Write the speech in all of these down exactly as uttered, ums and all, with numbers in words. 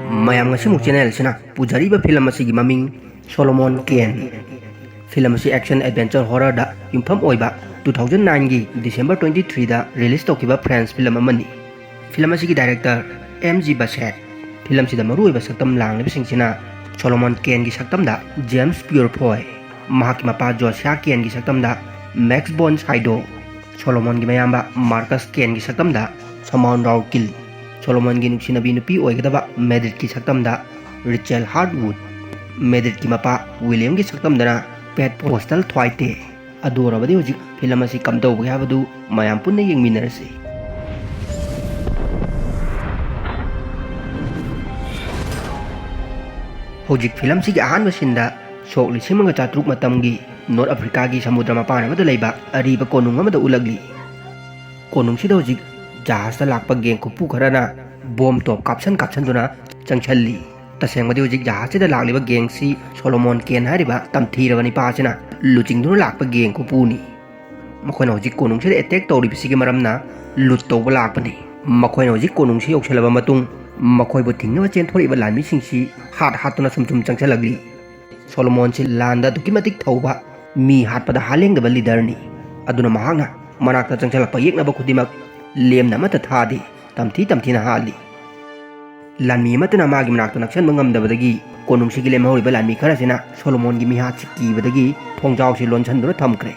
ꯃꯌꯥꯝ, ꯉꯁꯤꯃꯨꯛ ꯆꯦꯅꯦꯜ ꯑꯁꯤꯅ ꯄꯨꯖꯔꯤꯕ ꯐꯤꯂꯝ ꯑꯁꯤꯒꯤ ꯃꯃꯤꯡ ꯁꯣꯂꯣꯃꯣꯟ ꯀꯦꯟ꯫ ꯐꯤꯂꯝ ꯑꯁꯤ action adventure horror ꯗ ꯌꯨꯝꯐꯝ ꯑꯣꯏꯕ, two thousand nine ꯒꯤ December twenty three ꯗ release ꯇꯧꯈꯤꯕ French ꯐꯤꯂꯝ ꯑꯃꯅꯤ꯫ ꯐꯤꯂꯝ ꯑꯁꯤꯒꯤ director M G Basset꯫ ꯐꯤꯂꯝꯁꯤꯗ ꯃꯔꯨꯑꯣꯏꯕ ꯁꯛꯇꯝ ꯂꯥꯡꯂꯤꯕꯁꯤꯡꯁꯤꯅ ꯁꯣꯂꯣꯃꯣꯟ ꯀꯦꯟꯒꯤ ꯁꯛꯇꯝꯗ James Purefoy, ꯃꯍꯥꯛꯀꯤ ꯃꯄꯥ ꯖꯣꯁꯤꯌꯥ ꯀꯦꯟꯒꯤ ꯁꯛꯇꯝꯗ Max von Sydow, ꯁꯣꯂꯣꯃꯣꯟꯒꯤ ꯃꯌꯥꯝꯕ ꯃꯥꯔꯀꯁ ꯀꯦꯟꯒꯤ ꯁꯛꯇꯝꯗ ꯁꯃꯥꯎꯟ ꯔꯥꯎꯀꯤꯜ, ꯁꯣꯂꯣꯃꯣꯟꯒꯤ ꯅꯨꯡꯁꯤꯅꯕꯤ ꯅꯨꯄꯤ ꯑꯣꯏꯒꯗꯕ ꯃꯦꯗ꯭ꯔꯤꯠꯀꯤ ꯁꯛꯇꯝꯗ ꯔꯤꯆꯦꯜ ꯍꯥꯔꯠꯋꯨꯗ, ꯃꯦꯗ꯭ꯔꯤꯠꯀꯤ ꯃꯄꯥ ꯋꯤꯂꯤꯌꯝꯒꯤ ꯁꯛꯇꯝꯗꯅ ꯄꯦꯠ ꯄꯣꯁꯇꯜ ꯊ꯭ꯋꯥꯏꯇꯦ꯫ ꯑꯗꯨ ꯑꯣꯏꯔꯕꯗꯤ ꯍꯧꯖꯤꯛ ꯐꯤꯂꯝ ꯑꯁꯤ ꯀꯝꯗꯧꯕꯒꯦ ꯍꯥꯏꯕꯗꯨ ꯃꯌꯥꯝ ꯄꯨꯟꯅ ꯌꯦꯡꯃꯤꯟꯅꯔꯁꯤ꯫ ꯍꯧꯖꯤꯛ ꯐꯤꯂꯝꯁꯤꯒꯤ ꯑꯍꯥꯟꯕ ꯁꯤꯟꯗ ꯁꯣꯛ ꯂꯤꯁꯤꯡ ꯑꯃꯒ ꯆꯥꯇ꯭ꯔꯨꯛ ꯃꯇꯝꯒꯤ ꯅꯣꯔꯠ ꯑꯐ꯭ꯔꯤꯀꯥꯒꯤ ꯁꯃꯨꯗ꯭ꯔ ꯃꯄꯥꯟ ꯑꯃꯗ ꯂꯩꯕ ꯑꯔꯤꯕ ꯀꯣꯅꯨꯡ ꯑꯃꯗ ꯎꯠꯂꯛꯂꯤ꯫ ꯀꯣꯅꯨꯡꯁꯤꯗ ꯍꯧꯖꯤꯛ ꯖꯍꯥꯖꯇ ꯂꯥꯛꯄ ꯒꯦꯡ ꯈꯨꯄꯨ ꯈꯔꯅ ꯕꯣꯝ ꯇꯣꯞ ꯀꯥꯞꯁꯟ ꯀꯥꯞꯁꯟꯗꯨꯅ ꯆꯪꯁꯜꯂꯤ꯫ ꯇꯁꯦꯡꯕꯗꯤ ꯍꯧꯖꯤꯛ ꯖꯍꯥꯖꯁꯤꯗ ꯂꯥꯛꯂꯤꯕ ꯒꯦꯡꯁꯤ ꯁꯣꯂꯣꯃꯣꯟ ꯀꯦꯟ ꯍꯥꯏꯔꯤꯕ ꯇꯝꯊꯤꯔꯕ ꯅꯤꯄꯥ ꯑꯁꯤꯅ ꯂꯨꯆꯤꯡꯗꯨꯅ ꯂꯥꯛꯄ ꯒꯦꯡ ꯈꯨꯄꯨꯅꯤ꯫ ꯃꯈꯣꯏꯅ ꯍꯧꯖꯤꯛ ꯀꯣꯅꯨꯡꯁꯤꯗ ꯑꯦꯇꯦꯛ ꯇꯧꯔꯤꯕꯁꯤꯒꯤ ꯃꯔꯝꯅ ꯂꯨꯠ ꯇꯧꯕ ꯂꯥꯛꯄꯅꯤ꯫ ꯃꯈꯣꯏꯅ ꯍꯧꯖꯤꯛ ꯀꯣꯅꯨꯡꯁꯤ ꯌꯧꯁꯤꯜꯂꯕ ꯃꯇꯨꯡ ꯃꯈꯣꯏꯕꯨ ꯊꯤꯡꯅꯕ ꯆꯦꯟꯊꯣꯔꯛꯏꯕ ꯂꯥꯟꯃꯤꯁꯤꯡꯁꯤ ꯍꯥꯠ ꯍꯥꯠꯇꯨꯅ ꯁꯨꯝ ꯁꯨꯝ ꯆꯪꯁꯤꯜꯂꯛꯂꯤ꯫ ꯁꯣꯂꯣꯃꯣꯟꯁꯤ ꯂꯥꯟꯗ ꯑꯗꯨꯛꯀꯤ ꯃꯇꯤꯛ ꯊꯧꯕ, ꯃꯤ ꯍꯥꯠꯄꯗ ꯍꯥꯂꯦꯡꯗꯕ ꯂꯤꯗꯔꯅꯤ꯫ ꯑꯗꯨꯅ ꯃꯍꯥꯛꯅ ꯃꯅꯥꯛꯇ ꯆꯪꯁꯤꯜꯂꯛꯄ ꯌꯦꯛꯅꯕ ꯈꯨꯗꯤꯡꯃꯛ ꯂꯦꯝꯅ ꯑꯃꯠꯇ ꯊꯥꯗꯦ, ꯇꯝꯊꯤ ꯇꯝꯊꯤꯅ ꯍꯥꯠꯂꯤ꯫ ꯂꯥꯟꯃꯤ ꯑꯃꯠꯇꯅ ꯃꯥꯒꯤ ꯃꯅꯥꯛꯇ ꯅꯛꯁꯟꯕ ꯉꯝꯗꯕꯗꯒꯤ ꯀꯣꯅꯨꯡꯁꯤꯒꯤ ꯂꯦꯝꯍꯧꯔꯤꯕ ꯂꯥꯟꯃꯤ ꯈꯔꯁꯤꯅ ꯁꯣꯂꯣꯃꯣꯟꯒꯤ ꯃꯤꯍꯥꯠꯁꯤ ꯀꯤꯕꯗꯒꯤ ꯊꯣꯡꯖꯥꯎꯁꯤ ꯂꯣꯟꯁꯤꯟꯗꯨꯅ ꯊꯝꯈ꯭ꯔꯦ꯫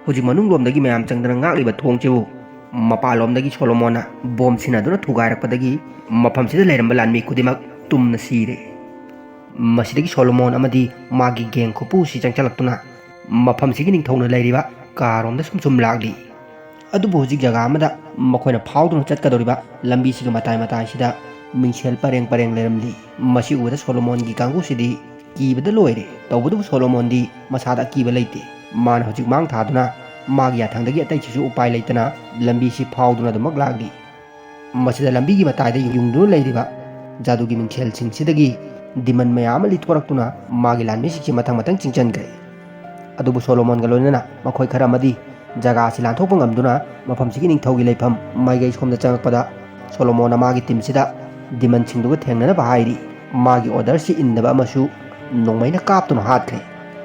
ꯍꯧꯖꯤꯛ ꯃꯅꯨꯡꯂꯣꯝꯗꯒꯤ ꯃꯌꯥꯝ ꯆꯪꯗꯅ ꯉꯥꯛꯂꯤꯕ ꯊꯣꯡꯁꯤꯕꯨ ꯃꯄꯥꯟꯂꯣꯝꯗꯒꯤ ꯁꯣꯂꯣꯃꯣꯟꯅ ꯕꯣꯝ ꯁꯤꯟꯅꯗꯨꯅ ꯊꯨꯒꯥꯏꯔꯛꯄꯗꯒꯤ ꯃꯐꯝꯁꯤꯗ ꯂꯩꯔꯝꯕ ꯂꯥꯟꯃꯤ ꯈꯨꯗꯤꯡꯃꯛ ꯇꯨꯝꯅ ꯁꯤꯔꯦ꯫ ꯃꯁꯤꯗꯒꯤ ꯁꯣꯂꯣꯃꯣꯟ ꯑꯃꯗꯤ ꯃꯥꯒꯤ ꯒꯦꯡ ꯈꯨꯄꯨꯁꯤ ꯆꯪꯁꯤꯜꯂꯛꯇꯨꯅ ꯃꯐꯝꯁꯤꯒꯤ ꯅꯤꯡꯊꯧꯅ ꯂꯩꯔꯤꯕ ꯀꯥꯔꯣꯝꯗ ꯁꯨꯝ ꯁꯨꯝ ꯂꯥꯛꯂꯤ꯫ ꯑꯗꯨꯕꯨ ꯍꯧꯖꯤꯛ ꯖꯒꯥ ꯑꯃꯗ ꯃꯈꯣꯏꯅ ꯐꯥꯎꯗꯨꯅ ꯆꯠꯀꯗꯧꯔꯤꯕ ꯂꯝꯕꯤꯁꯤꯒꯤ ꯃꯇꯥꯏ ꯃꯇꯥꯏꯁꯤꯗ ꯃꯤꯡꯁꯦꯜ ꯄꯔꯦꯡ ꯄꯔꯦꯡ ꯂꯩꯔꯝꯂꯤ꯫ ꯃꯁꯤ ꯎꯕꯗ ꯁꯣꯂꯣꯃꯣꯟꯒꯤ ꯀꯥꯡꯕꯨꯁꯤꯗꯤ ꯀꯤꯕꯗ ꯂꯣꯏꯔꯦ꯫ ꯇꯧꯕꯇꯕꯨ ꯁꯣꯂꯣꯃꯣꯟꯗꯤ ꯃꯁꯥꯗ ꯑꯀꯤꯕ ꯂꯩꯇꯦ꯫ ꯃꯥꯅ ꯍꯧꯖꯤꯛ ꯃꯥꯡ ꯊꯥꯗꯨꯅ ꯃꯥꯒꯤ ꯌꯥꯊꯪꯗꯒꯤ ꯑꯇꯩꯁꯤꯁꯨ ꯎꯄꯥꯏ ꯂꯩꯇꯅ ꯂꯝꯕꯤꯁꯤ ꯐꯥꯎꯗꯨꯅ ꯑꯗꯨꯃꯛ ꯂꯥꯛꯂꯤ꯫ ꯃꯁꯤꯗ ꯂꯝꯕꯤꯒꯤ ꯃꯇꯥꯏꯗ ꯌꯨꯡꯗꯨꯅ ꯂꯩꯔꯤꯕ ꯖꯥꯗꯨꯒꯤ ꯃꯤꯡꯁꯦꯜꯁꯤꯡꯁꯤꯗꯒꯤ ꯗꯤꯃꯟ ꯃꯌꯥꯝ ꯑꯃ ꯂꯤꯊꯣꯔꯛꯇꯨꯅ ꯃꯥꯒꯤ ꯂꯥꯟꯃꯤꯁꯤꯡꯁꯤ ꯃꯊꯪ ꯃꯊꯪ ꯆꯤꯡꯁꯤꯟꯈ꯭ꯔꯦ꯫ ꯑꯗꯨꯕꯨ ꯁꯣꯂꯣꯃꯣꯟꯒ ꯂꯣꯏꯅꯅ ꯃꯈꯣꯏ ꯈꯔ ꯑꯃꯗꯤ ꯖꯒꯥ ꯑꯁꯤ ꯂꯥꯟꯊꯣꯛꯄ ꯉꯝꯗꯨꯅ ꯃꯐꯝꯁꯤꯒꯤ ꯅꯤꯡꯊꯧꯒꯤ ꯂꯩꯐꯝ ꯃꯥꯏꯀꯩ ꯁꯣꯝꯗ ꯆꯪꯂꯛꯄꯗ ꯁꯣꯂꯣꯃꯣꯟꯅ ꯃꯥꯒꯤ ꯇꯤꯝꯁꯤꯗ ꯗꯤꯃꯟꯁꯤꯡꯗꯨꯒ ꯊꯦꯡꯅꯅꯕ ꯍꯥꯏꯔꯤ꯫ ꯃꯥꯒꯤ ꯑꯣꯔꯗꯔꯁꯤ ꯏꯟꯗꯕ ꯑꯃꯁꯨ ꯅꯣꯡꯃꯩꯅ ꯀꯥꯞꯇꯨꯅ ꯍꯥꯠꯈ꯭ꯔꯦ꯫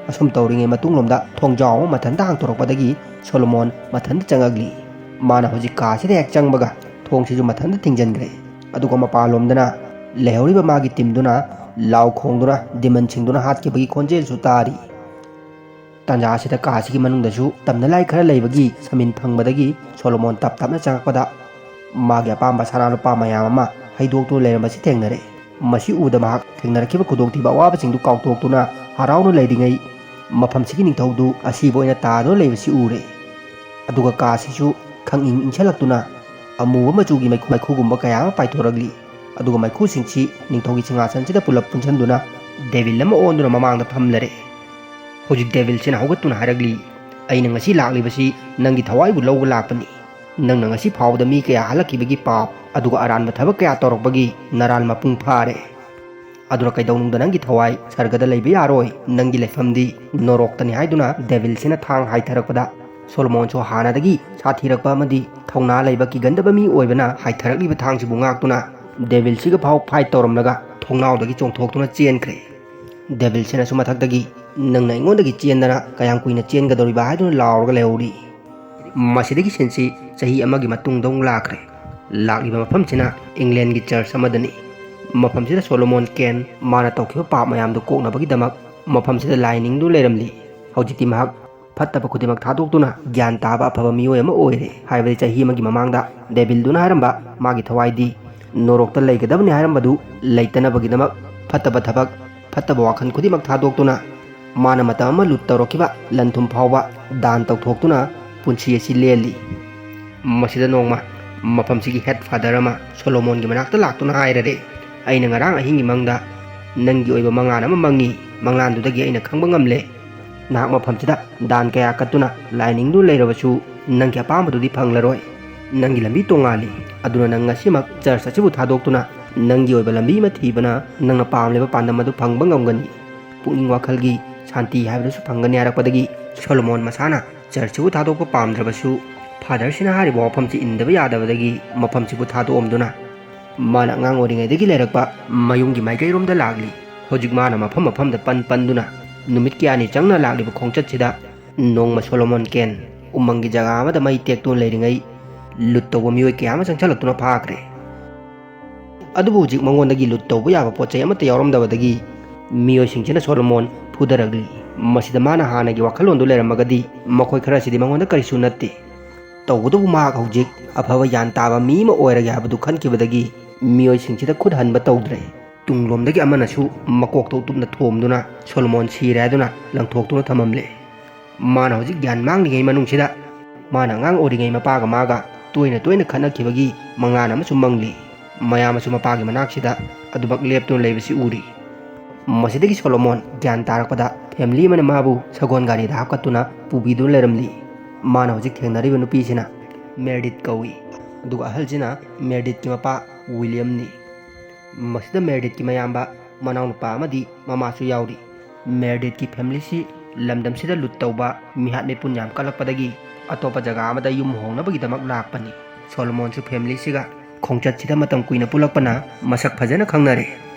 ꯑꯁꯨꯝ ꯇꯧꯔꯤꯉꯩ ꯃꯇꯨꯡꯂꯣꯝꯗ ꯊꯣꯡꯖꯥꯎ ꯑꯃ ꯃꯊꯟꯇ ꯍꯥꯡꯇꯣꯔꯛꯄꯗꯒꯤ ꯁꯣꯂꯣꯃꯣꯟ ꯃꯊꯟꯇ ꯆꯪꯉꯛꯂꯤ꯫ ꯃꯥꯅ ꯍꯧꯖꯤꯛ ꯀꯥꯁꯤꯗ ꯍꯦꯛ ꯆꯪꯕꯒ ꯊꯣꯡꯁꯤꯁꯨ ꯃꯊꯟꯇ ꯊꯤꯡꯖꯤꯟꯈ꯭ꯔꯦ꯫ ꯑꯗꯨꯒ ꯃꯄꯥꯟꯂꯣꯝꯗꯅ ꯂꯩꯍꯧꯔꯤꯕ ꯃꯥꯒꯤ ꯇꯤꯝꯗꯨꯅ ꯂꯥꯎ ꯈꯣꯡꯗꯨꯅ ꯗꯤꯃꯟꯁꯤꯡꯗꯨꯅ ꯍꯥꯠꯈꯤꯕꯒꯤ ꯈꯣꯟꯖꯦꯜꯁꯨ ꯇꯥꯔꯤ꯫ ꯇꯥꯟꯖꯥ ꯑꯁꯤꯗ ꯀꯥ ꯑꯁꯤꯒꯤ ꯃꯅꯨꯡꯗꯁꯨ ꯇꯝꯅ ꯂꯥꯏ ꯈꯔ ꯂꯩꯕꯒꯤ ꯁꯃꯤꯟ ꯐꯪꯕꯗꯒꯤ ꯁꯣꯂꯣꯃꯣꯟ ꯇꯞ ꯇꯞꯅ ꯆꯪꯉꯛꯄꯗ ꯃꯥꯒꯤ ꯑꯄꯥꯝꯕ ꯁꯅꯥ ꯂꯨꯄꯥ ꯃꯌꯥꯝ ꯑꯃ ꯍꯩꯗꯣꯛꯇꯨꯅ ꯂꯩꯔꯝꯕꯁꯤ ꯊꯦꯡꯅꯔꯦ꯫ ꯃꯁꯤ ꯎꯕꯗ ꯃꯍꯥꯛ ꯊꯦꯡꯅꯔꯛꯈꯤꯕ ꯈꯨꯗꯣꯡꯊꯤꯕ ꯑꯋꯥꯕꯁꯤꯡꯗꯨ ꯀꯥꯎꯊꯣꯛꯇꯨꯅ ꯍꯔꯥꯎꯅ ꯂꯩꯔꯤꯉꯩ ꯃꯐꯝꯁꯤꯒꯤ ꯅꯤꯡꯊꯧꯗꯨ ꯑꯁꯤꯕ ꯑꯣꯏꯅ ꯇꯥꯗꯨꯅ ꯂꯩꯕꯁꯤ ꯎꯔꯦ꯫ ꯑꯗꯨꯒ ꯀꯥ ꯑꯁꯤꯁꯨ ꯈꯪꯏꯪ ꯏꯪꯁꯜꯂꯛꯇꯨꯅ ꯑꯃꯨꯕ ꯃꯆꯨꯒꯤ ꯃꯩꯈꯨ, ꯃꯩꯈꯨꯒꯨꯝꯕ ꯀꯌꯥ ꯑꯃ ꯄꯥꯏꯊꯣꯔꯛꯂꯤ꯫ ꯑꯗꯨꯒ ꯃꯩꯈꯨꯁꯤꯡꯁꯤ ꯅꯤꯡꯊꯧꯒꯤ ꯁꯤꯡꯍꯥꯁꯟꯁꯤꯗ ꯄꯨꯂꯞ ꯄꯨꯟꯁꯤꯟꯗꯨꯅ ꯗꯦꯕꯤꯜ ꯑꯃ ꯑꯣꯟꯗꯨꯅ ꯃꯃꯥꯡꯗ ꯐꯝꯂꯔꯦ꯫ ꯍꯧꯖꯤꯛ ꯗꯦꯕꯤꯜꯁꯤꯅ ꯍꯧꯒꯠꯇꯨꯅ ꯍꯥꯏꯔꯛꯂꯤ, "ꯑꯩꯅ ꯉꯁꯤ ꯂꯥꯛꯂꯤꯕꯁꯤ ꯅꯪꯒꯤ ꯊꯋꯥꯏꯕꯨ ꯂꯧꯕ ꯂꯥꯛꯄꯅꯤ꯫ ꯅꯪꯅ ꯉꯁꯤ ꯐꯥꯎꯕꯗ ꯃꯤ ꯀꯌꯥ ꯍꯜꯂꯛꯈꯤꯕꯒꯤ ꯄꯥꯞ, ꯑꯗꯨꯒ ꯑꯔꯥꯟꯕ ꯊꯕꯛ ꯀꯌꯥ ꯇꯧꯔꯛꯄꯒꯤ ꯅꯔꯥꯜ ꯃꯄꯨꯡ ꯐꯥꯔꯦ꯫ ꯑꯗꯨꯅ ꯀꯩꯗꯧꯅꯨꯡꯗ ꯅꯪꯒꯤ ꯊꯋꯥꯏ ꯁꯔꯒꯗ ꯂꯩꯕ ꯌꯥꯔꯣꯏ꯫ ꯅꯪꯒꯤ ꯂꯩꯐꯝꯗꯤ ꯅꯣꯔꯣꯛꯇꯅꯤ" ꯍꯥꯏꯗꯨꯅ ꯗꯦꯕꯤꯜꯁꯤꯅ ꯊꯥꯡ ꯍꯥꯏꯊꯔꯛꯄꯗ ꯁꯣꯂꯣꯃꯣꯟꯁꯨ ꯍꯥꯟꯅꯗꯒꯤ ꯁꯥꯊꯤꯔꯛꯄ ꯑꯃꯗꯤ ꯊꯧꯅꯥ ꯂꯩꯕ ꯀꯤꯒꯟꯗꯕ ꯃꯤ ꯑꯣꯏꯕꯅ ꯍꯥꯏꯊꯔꯛꯂꯤꯕ ꯊꯥꯡꯁꯤꯕꯨ ꯉꯥꯛꯇꯨꯅ ꯗꯦꯕꯤꯜꯁꯤꯒ ꯐꯥꯎ ꯐꯥꯏꯠ ꯇꯧꯔꯝꯂꯒ ꯊꯣꯡꯅꯥꯎꯗꯒꯤ ꯆꯣꯡꯊꯣꯛꯇꯨꯅ ꯆꯦꯟꯈ꯭ꯔꯦ꯫ ꯗꯦꯕꯤꯜꯁꯤꯅꯁꯨ ꯃꯊꯛꯇꯒꯤ, "ꯅꯪꯅ ꯑꯩꯉꯣꯟꯗꯒꯤ ꯆꯦꯟꯗꯅ ꯀꯌꯥꯝ ꯀꯨꯏꯅ ꯆꯦꯟꯒꯗꯧꯔꯤꯕ?" ꯍꯥꯏꯗꯨꯅ ꯂꯥꯎꯔꯒ ꯂꯩꯍꯧꯔꯤ꯫ ꯃꯁꯤꯗꯒꯤ ꯁꯤꯟꯁꯤ ꯆꯍꯤ ꯑꯃꯒꯤ ꯃꯇꯨꯡꯗ ꯑꯃꯨꯛ ꯂꯥꯛꯈ꯭ꯔꯦ꯫ ꯂꯥꯛꯂꯤꯕ ꯃꯐꯝꯁꯤꯅ ꯏꯪꯂꯦꯟꯒꯤ ꯆꯔꯆ ꯑꯃꯗꯅꯤ꯫ ꯃꯐꯝꯁꯤꯗ ꯁꯣꯂꯣꯃꯣꯟ ꯀꯦꯟ ꯃꯥꯅ ꯇꯧꯈꯤꯕ ꯄꯥꯞ ꯃꯌꯥꯝꯗꯨ ꯀꯣꯛꯅꯕꯒꯤꯗꯃꯛ ꯃꯐꯝꯁꯤꯗ ꯂꯥꯏ ꯅꯤꯡꯗꯨꯅ ꯂꯩꯔꯝꯂꯤ꯫ ꯍꯧꯖꯤꯛꯇꯤ ꯃꯍꯥꯛ ꯐꯠꯇꯕ ꯈꯨꯗꯤꯡꯃꯛ ꯊꯥꯗꯣꯛꯇꯨꯅ ꯒ꯭ꯌꯥꯟ ꯇꯥꯕ ꯑꯐꯕ ꯃꯤꯑꯣꯏ ꯑꯃ ꯑꯣꯏꯔꯦ꯫ ꯍꯥꯏꯕꯗꯤ ꯆꯍꯤ ꯑꯃꯒꯤ ꯃꯃꯥꯡꯗ ꯗꯦꯕꯤꯜꯗꯨꯅ ꯍꯥꯏꯔꯝꯕ ꯃꯥꯒꯤ ꯊꯋꯥꯏꯗꯤ ꯅꯣꯔꯣꯛꯇ ꯂꯩꯒꯗꯕꯅꯤ ꯍꯥꯏꯔꯝꯕꯗꯨ ꯂꯩꯇꯅꯕꯒꯤꯗꯃꯛ ꯐꯠꯇꯕ ꯊꯕꯛ, ꯐꯠꯇꯕ ꯋꯥꯈꯜ ꯈꯨꯗꯤꯡꯃꯛ ꯊꯥꯗꯣꯛꯇꯨꯅ ꯃꯥꯅ ꯃꯇꯝ ꯑꯃ ꯂꯨꯠ ꯇꯧꯔꯛꯈꯤꯕ ꯂꯟ ꯊꯨꯝ ꯐꯥꯎꯕ ꯗꯥꯟ ꯇꯧꯊꯣꯛꯇꯨꯅ ꯄꯨꯟꯁꯤ ꯑꯁꯤ ꯂꯦꯜꯂꯤ꯫ ꯃꯁꯤꯗ ꯅꯣꯡꯃ ꯃꯐꯝꯁꯤꯒꯤ ꯍꯦꯗ ꯐꯥꯗꯔ ꯑꯃ ꯁꯣꯂꯣꯃꯣꯟꯒꯤ ꯃꯅꯥꯛꯇ ꯂꯥꯛꯇꯨꯅ ꯍꯥꯏꯔꯔꯦ, "ꯑꯩꯅ ꯉꯔꯥꯡ ꯑꯍꯤꯡꯒꯤ ꯃꯪꯗ ꯅꯪꯒꯤ ꯑꯣꯏꯕ ꯃꯉꯥꯟ ꯑꯃ ꯃꯪꯉꯤ꯫ ꯃꯪꯂꯥꯟꯗꯨꯗꯒꯤ ꯑꯩꯅ ꯈꯪꯕ ꯉꯝꯂꯦ, ꯅꯍꯥꯛ ꯃꯐꯝꯁꯤꯗ ꯗꯥꯟ ꯀꯌꯥ ꯀꯠꯇꯨꯅ ꯂꯥꯏ ꯅꯤꯡꯗꯨꯅ ꯂꯩꯔꯕꯁꯨ ꯅꯪꯒꯤ ꯑꯄꯥꯝꯕꯗꯨꯗꯤ ꯐꯪꯂꯔꯣꯏ꯫ ꯅꯪꯒꯤ ꯂꯝꯕꯤ ꯇꯣꯉꯥꯜꯂꯤ꯫ ꯑꯗꯨꯅ ꯅꯪ ꯉꯁꯤꯃꯛ ꯆꯔꯆ ꯑꯁꯤꯕꯨ ꯊꯥꯗꯣꯛꯇꯨꯅ ꯅꯪꯒꯤ ꯑꯣꯏꯕ ꯂꯝꯕꯤ ꯑꯃ ꯊꯤꯕꯅ ꯅꯪꯅ ꯄꯥꯝꯂꯤꯕ ꯄꯥꯟꯗꯝ ꯑꯗꯨ ꯐꯪꯕ ꯉꯝꯒꯅꯤ꯫" ꯄꯨꯛꯅꯤꯡ ꯋꯥꯈꯜꯒꯤ ꯁꯥꯟꯇꯤ ꯍꯥꯏꯕꯗꯨꯁꯨ ꯐꯪꯒꯅꯤ ꯍꯥꯏꯔꯛꯄꯗꯒꯤ ꯁꯣꯂꯣꯃꯣꯟ ꯃꯁꯥꯅ ꯆꯔꯆꯁꯤꯕꯨ ꯊꯥꯗꯣꯛꯄ ꯄꯥꯝꯗ꯭ꯔꯕꯁꯨ ꯐꯥꯗꯔꯁꯤꯅ ꯍꯥꯏꯔꯤꯕ ꯋꯥꯐꯝꯁꯤ ꯏꯟꯗꯕ ꯌꯥꯗꯕꯗꯒꯤ ꯃꯐꯝꯁꯤꯕꯨ ꯊꯥꯗꯣꯛꯑꯝꯗꯨꯅ ꯃꯥꯅ ꯑꯉꯥꯡ ꯑꯣꯏꯔꯤꯉꯩꯗꯒꯤ ꯂꯩꯔꯛꯄ ꯃꯌꯨꯝꯒꯤ ꯃꯥꯏꯀꯩꯔꯣꯝꯗ ꯂꯥꯛꯂꯤ꯫ ꯍꯧꯖꯤꯛ ꯃꯥꯅ ꯃꯐꯝ ꯃꯐꯝꯗ ꯄꯟ ꯄꯟꯗꯨꯅ ꯅꯨꯃꯤꯠ ꯀꯌꯥꯅꯤ ꯆꯪꯅ ꯂꯥꯛꯂꯤꯕ ꯈꯣꯡꯆꯠꯁꯤꯗ ꯅꯣꯡꯃ ꯁꯣꯂꯣꯃꯣꯟ ꯀꯦꯟ ꯎꯃꯪꯒꯤ ꯖꯒꯥ ꯑꯃꯗ ꯃꯩ ꯇꯦꯛꯇꯨꯅ ꯂꯩꯔꯤꯉꯩ ꯂꯨꯠ ꯇꯧꯕ ꯃꯤꯑꯣꯏ ꯀꯌꯥ ꯑꯃ ꯆꯪꯁꯤꯜꯂꯛꯇꯨꯅ ꯐꯥꯈ꯭ꯔꯦ꯫ ꯑꯗꯨꯕꯨ ꯍꯧꯖꯤꯛ ꯃꯉꯣꯟꯗꯒꯤ ꯂꯨꯠ ꯇꯧꯕ ꯌꯥꯕ ꯄꯣꯠ ꯆꯩ ꯑꯃꯠꯇ ꯌꯥꯎꯔꯝꯗꯕꯗꯒꯤ ꯃꯤꯑꯣꯏꯁꯤꯡꯁꯤꯅ ꯁꯣꯂꯣꯃꯣꯟ ꯐꯨꯊꯔꯛꯂꯤ꯫ ꯃꯁꯤꯗ ꯃꯥꯅ ꯍꯥꯟꯅꯒꯤ ꯋꯥꯈꯜꯂꯣꯟꯗꯨ ꯂꯩꯔꯝꯃꯒꯗꯤ ꯃꯈꯣꯏ ꯈꯔꯁꯤꯗꯤ ꯃꯉꯣꯟꯗ ꯀꯔꯤꯁꯨ ꯅꯠꯇꯦ꯫ ꯇꯧꯕꯇꯕꯨ ꯃꯍꯥꯛ ꯍꯧꯖꯤꯛ ꯑꯐꯕ ꯒ꯭ꯌꯥꯟ ꯇꯥꯕ ꯃꯤ ꯑꯃ ꯑꯣꯏꯔꯒꯦ ꯍꯥꯏꯕꯗꯨ ꯈꯟꯈꯤꯕꯗꯒꯤ ꯃꯤꯑꯣꯏꯁꯤꯡꯁꯤꯗ ꯈꯨꯠ ꯍꯟꯕ ꯇꯧꯗ꯭ꯔꯦ꯫ ꯇꯨꯡꯂꯣꯝꯗꯒꯤ ꯑꯃꯅꯁꯨ ꯃꯀꯣꯛꯇ ꯎꯇꯨꯞꯅ ꯊꯣꯝꯗꯨꯅ ꯁꯣꯂꯣꯃꯣꯟ ꯁꯤꯔꯦ ꯍꯥꯏꯗꯨꯅ ꯂꯪꯊꯣꯛꯇꯨꯅ ꯊꯝꯃꯝꯂꯦ꯫ ꯃꯥꯅ ꯍꯧꯖꯤꯛ ꯒ꯭ꯌꯥꯟ ꯃꯥꯡꯂꯤꯉꯩ ꯃꯅꯨꯡꯁꯤꯗ ꯃꯥꯅ ꯑꯉꯥꯡ ꯑꯣꯏꯔꯤꯉꯩ ꯃꯄꯥꯒ ꯃꯥꯒ ꯇꯣꯏꯅ ꯇꯣꯏꯅ ꯈꯠꯅꯈꯤꯕꯒꯤ ꯃꯪꯂꯥꯟ ꯑꯃꯁꯨ ꯃꯪꯂꯤ꯫ ꯃꯌꯥꯝ ꯑꯃꯁꯨ ꯃꯄꯥꯒꯤ ꯃꯅꯥꯛꯁꯤꯗ ꯑꯗꯨꯃꯛ ꯂꯦꯞꯇꯨꯅ ꯂꯩꯕꯁꯤ ꯎꯔꯤ꯫ ꯃꯁꯤꯗꯒꯤ ꯁꯣꯂꯣꯃꯣꯟ ꯒ꯭ꯌꯥꯟ ꯇꯥꯔꯛꯄꯗ ꯐꯦꯃꯤꯂꯤ ꯑꯃꯅ ꯃꯥꯕꯨ ꯁꯒꯣꯜ ꯒꯥꯔꯤꯗ ꯍꯥꯞꯀꯠꯇꯨꯅ ꯄꯨꯕꯤꯗꯨꯅ ꯂꯩꯔꯝꯂꯤ꯫ ꯃꯥꯅ ꯍꯧꯖꯤꯛ ꯊꯦꯡꯅꯔꯤꯕ ꯅꯨꯄꯤꯁꯤꯅ ꯃꯦꯔꯗꯤꯠ ꯀꯧꯏ, ꯑꯗꯨꯒ ꯑꯍꯜꯁꯤꯅ ꯃꯦꯔꯗꯤꯠꯀꯤ ꯃꯄꯥ ꯋꯤꯂꯤꯌꯝꯅꯤ꯫ ꯃꯁꯤꯗ ꯃꯦꯔꯗꯤꯠꯀꯤ ꯃꯌꯥꯝꯕ, ꯃꯅꯥꯎꯅꯨꯄꯥ ꯑꯃꯗꯤ ꯃꯃꯥꯁꯨ ꯌꯥꯎꯔꯤ꯫ ꯃꯦꯔꯗꯤꯠꯀꯤ ꯐꯦꯃꯤꯂꯤꯁꯤ ꯂꯝꯗꯝꯁꯤꯗ ꯂꯨꯠ ꯇꯧꯕ ꯃꯤꯍꯥꯠ ꯃꯤꯄꯨꯟ ꯌꯥꯝ ꯀꯜꯂꯛꯄꯗꯒꯤ ꯑꯇꯣꯞꯄ ꯖꯒꯥ ꯑꯃꯗ ꯌꯨꯝ ꯍꯣꯡꯅꯕꯒꯤꯗꯃꯛ ꯂꯥꯛꯄꯅꯤ꯫ ꯁꯣꯂꯣꯃꯣꯟꯁꯨ ꯐꯦꯃꯤꯂꯤꯁꯤꯒ ꯈꯣꯡꯆꯠꯁꯤꯗ ꯃꯇꯝ ꯀꯨꯏꯅ ꯄꯨꯜꯂꯛꯄꯅ ꯃꯁꯛ ꯐꯖꯅ ꯈꯪꯅꯔꯦ꯫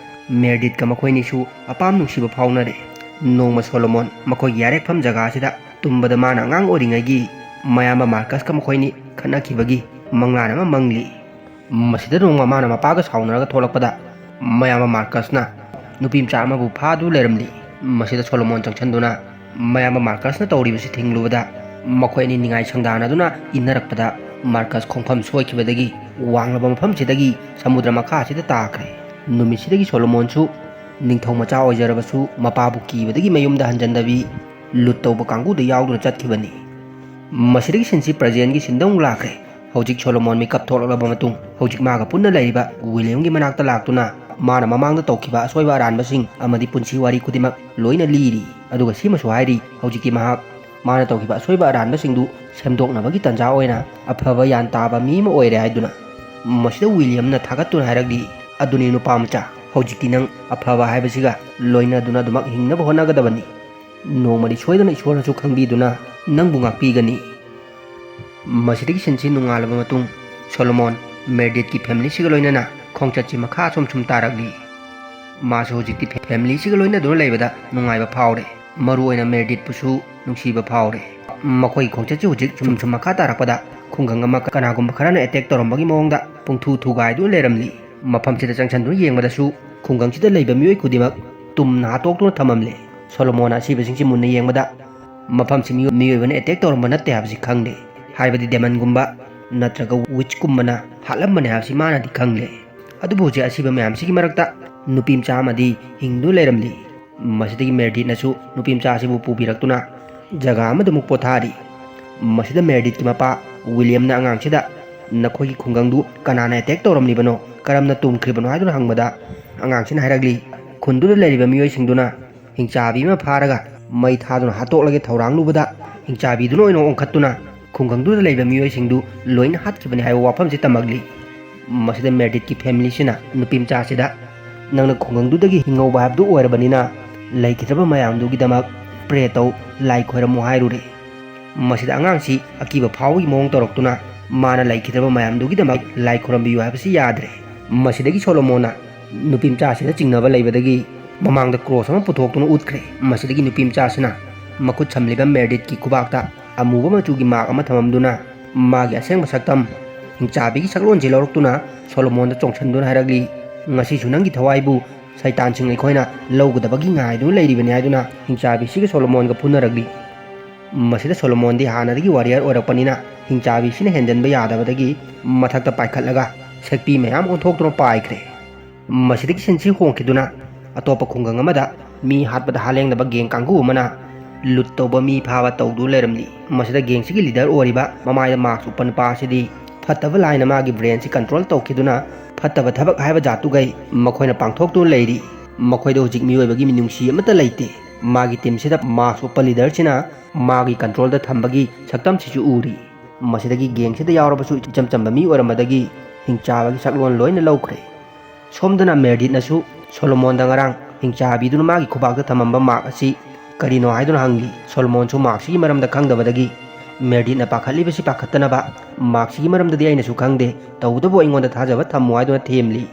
ꯃꯦꯔꯗꯤꯠꯀ ꯃꯈꯣꯏꯅꯤꯁꯨ ꯑꯄꯥꯝ ꯅꯨꯡꯁꯤꯕ ꯐꯥꯎꯅꯔꯦ꯫ ꯅꯣꯡꯃ ꯁꯣꯂꯣꯃꯣꯟ ꯃꯈꯣꯏꯒꯤ ꯌꯥꯔꯦꯛꯐꯝ ꯖꯒꯥꯁꯤꯗ ꯇꯨꯝꯕꯗ ꯃꯥꯅ ꯑꯉꯥꯡ ꯑꯣꯏꯔꯤꯉꯩꯒꯤ ꯃꯌꯥꯝꯕ ꯃꯥꯔꯀꯁꯀ ꯃꯈꯣꯏꯅꯤ ꯈꯠꯅꯈꯤꯕꯒꯤ ꯃꯪꯂꯥꯟ ꯑꯃ ꯃꯪꯂꯤ꯫ ꯃꯁꯤꯗ ꯅꯣꯡꯃ ꯃꯥꯅ ꯃꯄꯥꯒ ꯁꯥꯎꯅꯔꯒ ꯊꯣꯛꯂꯛꯄꯗ ꯃꯌꯥꯝꯕ ꯃꯥꯔꯀꯁꯅ ꯅꯨꯄꯤ ꯃꯆꯥ ꯑꯃꯕꯨ ꯐꯥꯗꯨ ꯂꯩꯔꯝꯂꯤ꯫ ꯃꯁꯤꯗ ꯁꯣꯂꯣꯃꯣꯟ ꯆꯪꯁꯤꯟꯗꯨꯅ ꯃꯌꯥꯝꯕ ꯃꯥꯔꯀꯁꯅ ꯇꯧꯔꯤꯕꯁꯤ ꯊꯤꯡꯂꯨꯕꯗ ꯃꯈꯣꯏ ꯑꯅꯤ ꯅꯤꯡꯉꯥꯏ ꯁꯪꯗꯥꯅꯗꯨꯅ ꯏꯟꯅꯔꯛꯄꯗ ꯃꯥꯔꯀꯁ ꯈꯣꯡꯐꯝ ꯁꯣꯏꯈꯤꯕꯗꯒꯤ ꯋꯥꯡꯂꯕ ꯃꯐꯝꯁꯤꯗꯒꯤ ꯁꯃꯨꯗ꯭ꯔ ꯃꯈꯥꯁꯤꯗ ꯇꯥꯈ꯭ꯔꯦ꯫ ꯅꯨꯃꯤꯠꯁꯤꯗꯒꯤ ꯁꯣꯂꯣꯃꯣꯟꯁꯨ ꯅꯤꯡꯊꯧ ꯃꯆꯥ ꯑꯣꯏꯖꯔꯕꯁꯨ ꯃꯄꯥꯕꯨ ꯀꯤꯕꯗꯒꯤ ꯃꯌꯨꯝꯗ ꯍꯟꯖꯟꯗꯕꯤ ꯂꯨꯠ ꯇꯧꯕ ꯀꯥꯡꯕꯨꯗ ꯌꯥꯎꯗꯨꯅ ꯆꯠꯈꯤꯕꯅꯤ꯫ ꯃꯁꯤꯗꯒꯤ ꯁꯤꯟꯁꯤ ꯄ꯭ꯔꯖꯦꯟꯒꯤ ꯁꯤꯟꯗ ꯑꯃꯨꯛ ꯂꯥꯛꯈ꯭ꯔꯦ꯫ ꯍꯧꯖꯤꯛ ꯁꯣꯂꯣꯃꯣꯟ ꯃꯤꯀꯞ ꯊꯣꯛꯂꯛꯂꯕ ꯃꯇꯨꯡ ꯍꯧꯖꯤꯛ ꯃꯥꯒ ꯄꯨꯟꯅ ꯂꯩꯔꯤꯕ ꯋꯤꯂꯤꯌꯝꯒꯤ ꯃꯅꯥꯛꯇ ꯂꯥꯛꯇꯨꯅ ꯃꯥꯅ ꯃꯃꯥꯡꯗ ꯇꯧꯈꯤꯕ ꯑꯁꯣꯏꯕ ꯑꯔꯥꯟꯕꯁꯤꯡ ꯑꯃꯗꯤ ꯄꯨꯟꯁꯤ ꯋꯥꯔꯤ ꯈꯨꯗꯤꯡꯃꯛ ꯂꯣꯏꯅ ꯂꯤꯔꯤ꯫ ꯑꯗꯨꯒ ꯁꯤꯃꯁꯨ ꯍꯥꯏꯔꯤ, ꯍꯧꯖꯤꯛꯇꯤ ꯃꯍꯥꯛ ꯃꯥꯅ ꯇꯧꯈꯤꯕ ꯑꯁꯣꯏꯕ ꯑꯔꯥꯟꯕꯁꯤꯡꯗꯨ ꯁꯦꯝꯗꯣꯛꯅꯕꯒꯤ ꯇꯥꯟꯖꯥ ꯑꯣꯏꯅ ꯑꯐꯕ ꯒ꯭ꯌꯥꯟ ꯇꯥꯕ ꯃꯤ ꯑꯃ ꯑꯣꯏꯔꯦ ꯍꯥꯏꯗꯨꯅ꯫ ꯃꯁꯤꯗ ꯋꯤꯂꯤꯌꯝꯅ ꯊꯥꯒꯠꯇꯨꯅ ꯍꯥꯏꯔꯛꯂꯤ, "ꯑꯗꯨꯅꯤ ꯅꯨꯄꯥ ꯃꯆꯥ, ꯍꯧꯖꯤꯛꯇꯤ ꯅꯪ ꯑꯐꯕ ꯍꯥꯏꯕꯁꯤꯒ ꯂꯣꯏꯅꯗꯨꯅ ꯑꯗꯨꯃꯛ ꯍꯤꯡꯅꯕ ꯍꯣꯠꯅꯒꯗꯕꯅꯤ꯫ ꯅꯣꯡꯃꯗꯤ ꯁꯣꯏꯗꯅ ꯏꯁꯣꯔꯅꯁꯨ ꯈꯪꯕꯤꯗꯨꯅ ꯅꯪꯕꯨ ꯉꯥꯛꯄꯤꯒꯅꯤ"꯫ ꯃꯁꯤꯗꯒꯤ ꯁꯤꯟꯁꯤ ꯅꯣꯡꯉꯥꯜꯂꯕ ꯃꯇꯨꯡ ꯁꯣꯂꯣꯃꯣꯟ ꯃꯦꯔꯗꯤꯠꯀꯤ ꯐꯦꯃꯤꯂꯤꯁꯤꯒ ꯂꯣꯏꯅꯅ ꯈꯣꯡꯆꯠꯁꯤ ꯃꯈꯥ ꯁꯨꯝ ꯁꯨꯝ ꯇꯥꯔꯛꯂꯤ꯫ ꯃꯥꯁꯨ ꯍꯧꯖꯤꯛꯇꯤ ꯐꯦꯃꯤꯂꯤꯁꯤꯒ ꯂꯣꯏꯅꯗꯨꯅ ꯂꯩꯕꯗ ꯅꯨꯡꯉꯥꯏꯕ ꯐꯥꯎꯔꯦ꯫ ꯃꯔꯨ ꯑꯣꯏꯅ ꯃꯦꯔꯗꯤꯠꯄꯨꯁꯨ ꯅꯨꯡꯁꯤꯕ ꯐꯥꯎꯔꯦ꯫ ꯃꯈꯣꯏꯒꯤ ꯈꯣꯡꯆꯠꯁꯤ ꯍꯧꯖꯤꯛ ꯁꯨꯝ ꯁꯨꯝ ꯃꯈꯥ ꯇꯥꯔꯛꯄꯗ ꯈꯨꯡꯒꯪ ꯑꯃ ꯀꯅꯥꯒꯨꯝꯕ ꯈꯔꯅ ꯑꯦꯇꯦꯛ ꯇꯧꯔꯝꯕꯒꯤ ꯃꯑꯣꯡꯗ ꯄꯨꯡꯊꯨ ꯊꯨꯒꯥꯏꯗꯨꯅ ꯂꯩꯔꯝꯂꯤ꯫ ꯃꯐꯝꯁꯤꯗ ꯆꯪꯁꯤꯟꯗꯨꯅ ꯌꯦꯡꯕꯗꯁꯨ ꯈꯨꯡꯒꯪꯁꯤꯗ ꯂꯩꯕ ꯃꯤꯑꯣꯏ ꯈꯨꯗꯤꯡꯃꯛ ꯇꯨꯝꯅ ꯍꯥꯠꯇꯣꯛꯇꯨꯅ ꯊꯝꯃꯝꯂꯦ꯫ ꯁꯣꯂꯣꯃꯣꯟꯅ ꯑꯁꯤꯕꯁꯤꯡꯁꯤ ꯃꯨꯟꯅ ꯌꯦꯡꯕꯗ ꯃꯐꯝꯁꯤ ꯃꯤꯑꯣ-, ꯃꯤꯑꯣꯏꯕꯅ ꯑꯦꯇꯦꯛ ꯇꯧꯔꯝꯕ ꯅꯠꯇꯦ ꯍꯥꯏꯕꯁꯤ ꯈꯪꯂꯦ꯫ ꯍꯥꯏꯕꯗꯤ ꯗꯦꯃꯟꯒꯨꯝꯕ ꯅꯠꯇ꯭ꯔꯒ ꯋꯤꯆꯀꯨꯝꯕꯅ ꯍꯥꯠꯂꯝꯕꯅꯦ ꯍꯥꯏꯕꯁꯤ ꯃꯥꯅꯗꯤ ꯈꯪꯂꯦ꯫ ꯑꯗꯨꯕꯨ ꯍꯧꯖꯤꯛ ꯑꯁꯤꯕ ꯃꯌꯥꯝꯁꯤꯒꯤ ꯃꯔꯛꯇ ꯅꯨꯄꯤ ꯃꯆꯥ ꯑꯃꯗꯤ ꯍꯤꯡꯗꯨꯅ ꯂꯩꯔꯝꯂꯤ꯫ ꯃꯁꯤꯗꯒꯤ ꯃꯦꯔꯗꯤꯠꯅꯁꯨ ꯅꯨꯄꯤ ꯃꯆꯥ ꯑꯁꯤꯕꯨ ꯄꯨꯕꯤꯔꯛꯇꯨꯅ ꯖꯒꯥ ꯑꯃꯗ ꯑꯃꯨꯛ ꯄꯣꯊꯥꯔꯤ꯫ ꯃꯁꯤꯗ ꯃꯦꯔꯗꯤꯠꯀꯤ ꯃꯄꯥ ꯋꯤꯂꯤꯌꯝꯅ ꯑꯉꯥꯡꯁꯤꯗ "ꯅꯈꯣꯏꯒꯤ ꯈꯨꯡꯒꯪꯗꯨ ꯀꯅꯥꯅ ꯑꯦꯇꯦꯛ ꯇꯧꯔꯝꯂꯤꯕꯅꯣ, ꯀꯔꯝꯅ ꯇꯨꯝꯈ꯭ꯔꯤꯕꯅꯣ?" ꯍꯥꯏꯗꯨꯅ ꯍꯪꯕꯗ ꯑꯉꯥꯡꯁꯤꯅ ꯍꯥꯏꯔꯛꯂꯤ, "ꯈꯨꯟꯗꯨꯗ ꯂꯩꯔꯤꯕ ꯃꯤꯑꯣꯏꯁꯤꯡꯗꯨꯅ ꯍꯤꯡꯆꯥꯕꯤ ꯑꯃ ꯐꯥꯔꯒ ꯃꯩ ꯊꯥꯗꯨꯅ ꯍꯥꯠꯇꯣꯛꯂꯒꯦ ꯊꯧꯔꯥꯡꯂꯨꯕꯗ ꯍꯤꯡꯆꯥꯕꯤꯗꯨꯅ ꯑꯣꯏꯅ ꯑꯣꯟꯈꯠꯇꯨꯅ ꯈꯨꯡꯒꯪꯗꯨꯗ ꯂꯩꯕ ꯃꯤꯑꯣꯏꯁꯤꯡꯗꯨ ꯂꯣꯏꯅ ꯍꯥꯠꯈꯤꯕꯅꯤ" ꯍꯥꯏꯕ ꯋꯥꯐꯝꯁꯤ ꯇꯝꯃꯛꯂꯤ꯫ ꯃꯁꯤꯗ ꯃꯦꯔꯗꯤꯠꯀꯤ ꯐꯦꯃꯤꯂꯤꯁꯤꯅ ꯅꯨꯄꯤ ꯃꯆꯥꯁꯤꯗ "ꯅꯪꯅ ꯈꯨꯡꯒꯪꯗꯨꯗꯒꯤ ꯍꯤꯡꯍꯧꯕ ꯍꯥꯏꯕꯗꯨ ꯑꯣꯏꯔꯕꯅꯤꯅ ꯂꯩꯈꯤꯗ꯭ꯔꯕ ꯃꯌꯥꯝꯗꯨꯒꯤꯗꯃꯛ ꯄ꯭ꯔꯦ ꯇꯧ, ꯂꯥꯏ ꯈꯣꯏꯔꯝꯃꯨ" ꯍꯥꯏꯔꯨꯔꯦ꯫ ꯃꯁꯤꯗ ꯑꯉꯥꯡꯁꯤ ꯑꯀꯤꯕ ꯐꯥꯎꯕꯒꯤ ꯃꯑꯣꯡ ꯇꯧꯔꯛꯇꯨꯅ ꯃꯥꯅ ꯂꯩꯈꯤꯗ꯭ꯔꯕ ꯃꯌꯥꯝꯗꯨꯒꯤꯗꯃꯛ ꯂꯥꯏ ꯈꯣꯏꯔꯝꯕꯤꯌꯨ ꯍꯥꯏꯕꯁꯤ ꯌꯥꯗ꯭ꯔꯦ꯫ ꯃꯁꯤꯗꯒꯤ ꯁꯣꯂꯣꯃꯣꯟꯅ ꯅꯨꯄꯤ ꯃꯆꯥꯁꯤꯗ ꯆꯤꯡꯅꯕ ꯂꯩꯕꯗꯒꯤ ꯃꯃꯥꯡꯗ ꯀ꯭ꯔꯣꯁ ꯑꯃ ꯄꯨꯊꯣꯛꯇꯨꯅ ꯎꯠꯈ꯭ꯔꯦ꯫ ꯃꯁꯤꯗꯒꯤ ꯅꯨꯄꯤ ꯃꯆꯥꯁꯤꯅ ꯃꯈꯨꯠ ꯁꯝꯂꯤꯕ ꯃꯦꯔꯗꯤꯠꯀꯤ ꯈꯨꯕꯥꯛꯇ ꯑꯃꯨꯕ ꯃꯆꯨꯒꯤ ꯃꯥꯔꯛ ꯑꯃ ꯊꯝꯃꯝꯗꯨꯅ ꯃꯥꯒꯤ ꯑꯁꯦꯡꯕ ꯁꯛꯇꯝ ꯍꯤꯡꯆꯥꯕꯤꯒꯤ ꯁꯛꯂꯣꯟꯁꯤ ꯂꯧꯔꯛꯇꯨꯅ ꯁꯣꯂꯣꯃꯣꯟꯗ ꯆꯣꯡꯁꯤꯟꯗꯨꯅ ꯍꯥꯏꯔꯛꯂꯤ, "ꯉꯁꯤꯁꯨ ꯅꯪꯒꯤ ꯊꯋꯥꯏꯕꯨ ꯁꯩꯇꯥꯟꯁꯤꯡ ꯑꯩꯈꯣꯏꯅ ꯂꯧꯒꯗꯕꯒꯤ ꯉꯥꯏꯗꯨꯅ ꯂꯩꯔꯤꯕꯅꯤ" ꯍꯥꯏꯗꯨꯅ ꯍꯤꯡꯆꯥꯕꯤꯁꯤꯒ ꯁꯣꯂꯣꯃꯣꯟꯒ ꯐꯨꯅꯔꯛꯂꯤ꯫ ꯃꯁꯤꯗ ꯁꯣꯂꯣꯃꯣꯟꯗꯤ ꯍꯥꯟꯅꯗꯒꯤ ꯋꯥꯔꯤꯌꯔ ꯑꯣꯏꯔꯛꯄꯅꯤꯅ ꯍꯤꯡꯆꯥꯕꯤꯁꯤꯅ ꯍꯦꯟꯖꯟꯕ ꯌꯥꯗꯕꯗꯒꯤ ꯃꯊꯛꯇ ꯄꯥꯏꯈꯠꯂꯒ ꯁꯦꯛꯄꯤ ꯃꯌꯥꯝ ꯑꯣꯟꯊꯣꯛꯇꯨꯅ ꯄꯥꯏꯈ꯭ꯔꯦ꯫ ꯃꯁꯤꯗꯒꯤ ꯁꯤꯟꯁꯤ ꯍꯣꯡꯈꯤꯗꯨꯅ ꯑꯇꯣꯞꯄ ꯈꯨꯡꯒꯪ ꯑꯃꯗ ꯃꯤ ꯍꯥꯠꯄꯗ ꯍꯥꯂꯦꯡꯅꯕ ꯒꯦꯡ ꯀꯥꯡꯕꯨ ꯑꯃꯅ ꯂꯨꯠ ꯇꯧꯕ, ꯃꯤ ꯐꯥꯕ ꯇꯧꯗꯨꯅ ꯂꯩꯔꯝꯂꯤ꯫ ꯃꯁꯤꯗ ꯒꯦꯡꯁꯤꯒꯤ ꯂꯤꯗꯔ ꯑꯣꯏꯔꯤꯕ ꯃꯃꯥꯏꯗ ꯃꯥꯛꯁ ꯎꯞꯄ ꯅꯨꯄꯥ ꯑꯁꯤꯗꯤ ꯐꯠꯇꯕ ꯂꯥꯏꯅ ꯃꯥꯒꯤ ꯕ꯭ꯔꯦꯟꯁꯤ ꯀꯟꯇ꯭ꯔꯣꯜ ꯇꯧꯈꯤꯗꯨꯅ ꯐꯠꯇꯕ ꯊꯕꯛ ꯍꯥꯏꯕ ꯖꯥꯠꯇꯨꯒꯩ ꯃꯈꯣꯏꯅ ꯄꯥꯡꯊꯣꯛꯇꯨꯅ ꯂꯩꯔꯤ꯫ ꯃꯈꯣꯏꯗ ꯍꯧꯖꯤꯛ ꯃꯤꯑꯣꯏꯕꯒꯤ ꯃꯤꯅꯨꯡꯁꯤ ꯑꯃꯠꯇ ꯂꯩꯇꯦ꯫ ꯃꯥꯒꯤ ꯇꯤꯝꯁꯤꯗ ꯃꯥꯛꯁ ꯎꯞꯄ ꯂꯤꯗꯔꯁꯤꯅ ꯃꯥꯒꯤ ꯀꯟꯇ꯭ꯔꯣꯜꯗ ꯊꯝꯕꯒꯤ ꯁꯛꯇꯝꯁꯤꯁꯨ ꯎꯔꯤ꯫ ꯃꯁꯤꯗꯒꯤ ꯒꯦꯡꯁꯤꯗ ꯌꯥꯎꯔꯕꯁꯨ ꯏꯆꯝ ꯆꯝꯕ ꯃꯤ ꯑꯣꯏꯔꯝꯕꯗꯒꯤ ꯍꯤꯡꯆꯥꯕꯒꯤ ꯁꯛꯂꯣꯟ ꯂꯣꯏꯅ ꯂꯧꯈ꯭ꯔꯦ꯫ ꯁꯣꯝꯗꯅ ꯃꯦꯔꯗꯤꯠꯅꯁꯨ ꯁꯣꯂꯣꯃꯣꯟꯗ ꯉꯔꯥꯡ ꯍꯤꯡꯆꯥꯕꯤꯗꯨꯅ ꯃꯥꯒꯤ ꯈꯨꯕꯥꯛꯇ ꯊꯝꯃꯝꯕ ꯃꯥꯛ ꯑꯁꯤ ꯀꯔꯤꯅꯣ ꯍꯥꯏꯗꯨꯅ ꯍꯪꯂꯤ꯫ ꯁꯣꯂꯣꯃꯣꯟꯁꯨ ꯃꯥꯛꯁꯤꯒꯤ ꯃꯔꯝꯗ ꯈꯪꯗꯕꯗꯒꯤ ꯃꯦꯔꯗꯤꯠꯅ ꯄꯥꯈꯠꯂꯤꯕꯁꯤ ꯄꯥꯈꯠꯇꯅꯕ, ꯃꯥꯛꯁꯤꯒꯤ ꯃꯔꯝꯗꯗꯤ ꯑꯩꯅꯁꯨ ꯈꯪꯗꯦ, ꯇꯧꯕꯇꯕꯨ ꯑꯩꯉꯣꯟꯗ ꯊꯥꯖꯕ ꯊꯝꯃꯨ ꯍꯥꯏꯗꯨꯅ ꯊꯦꯝꯂꯤ꯫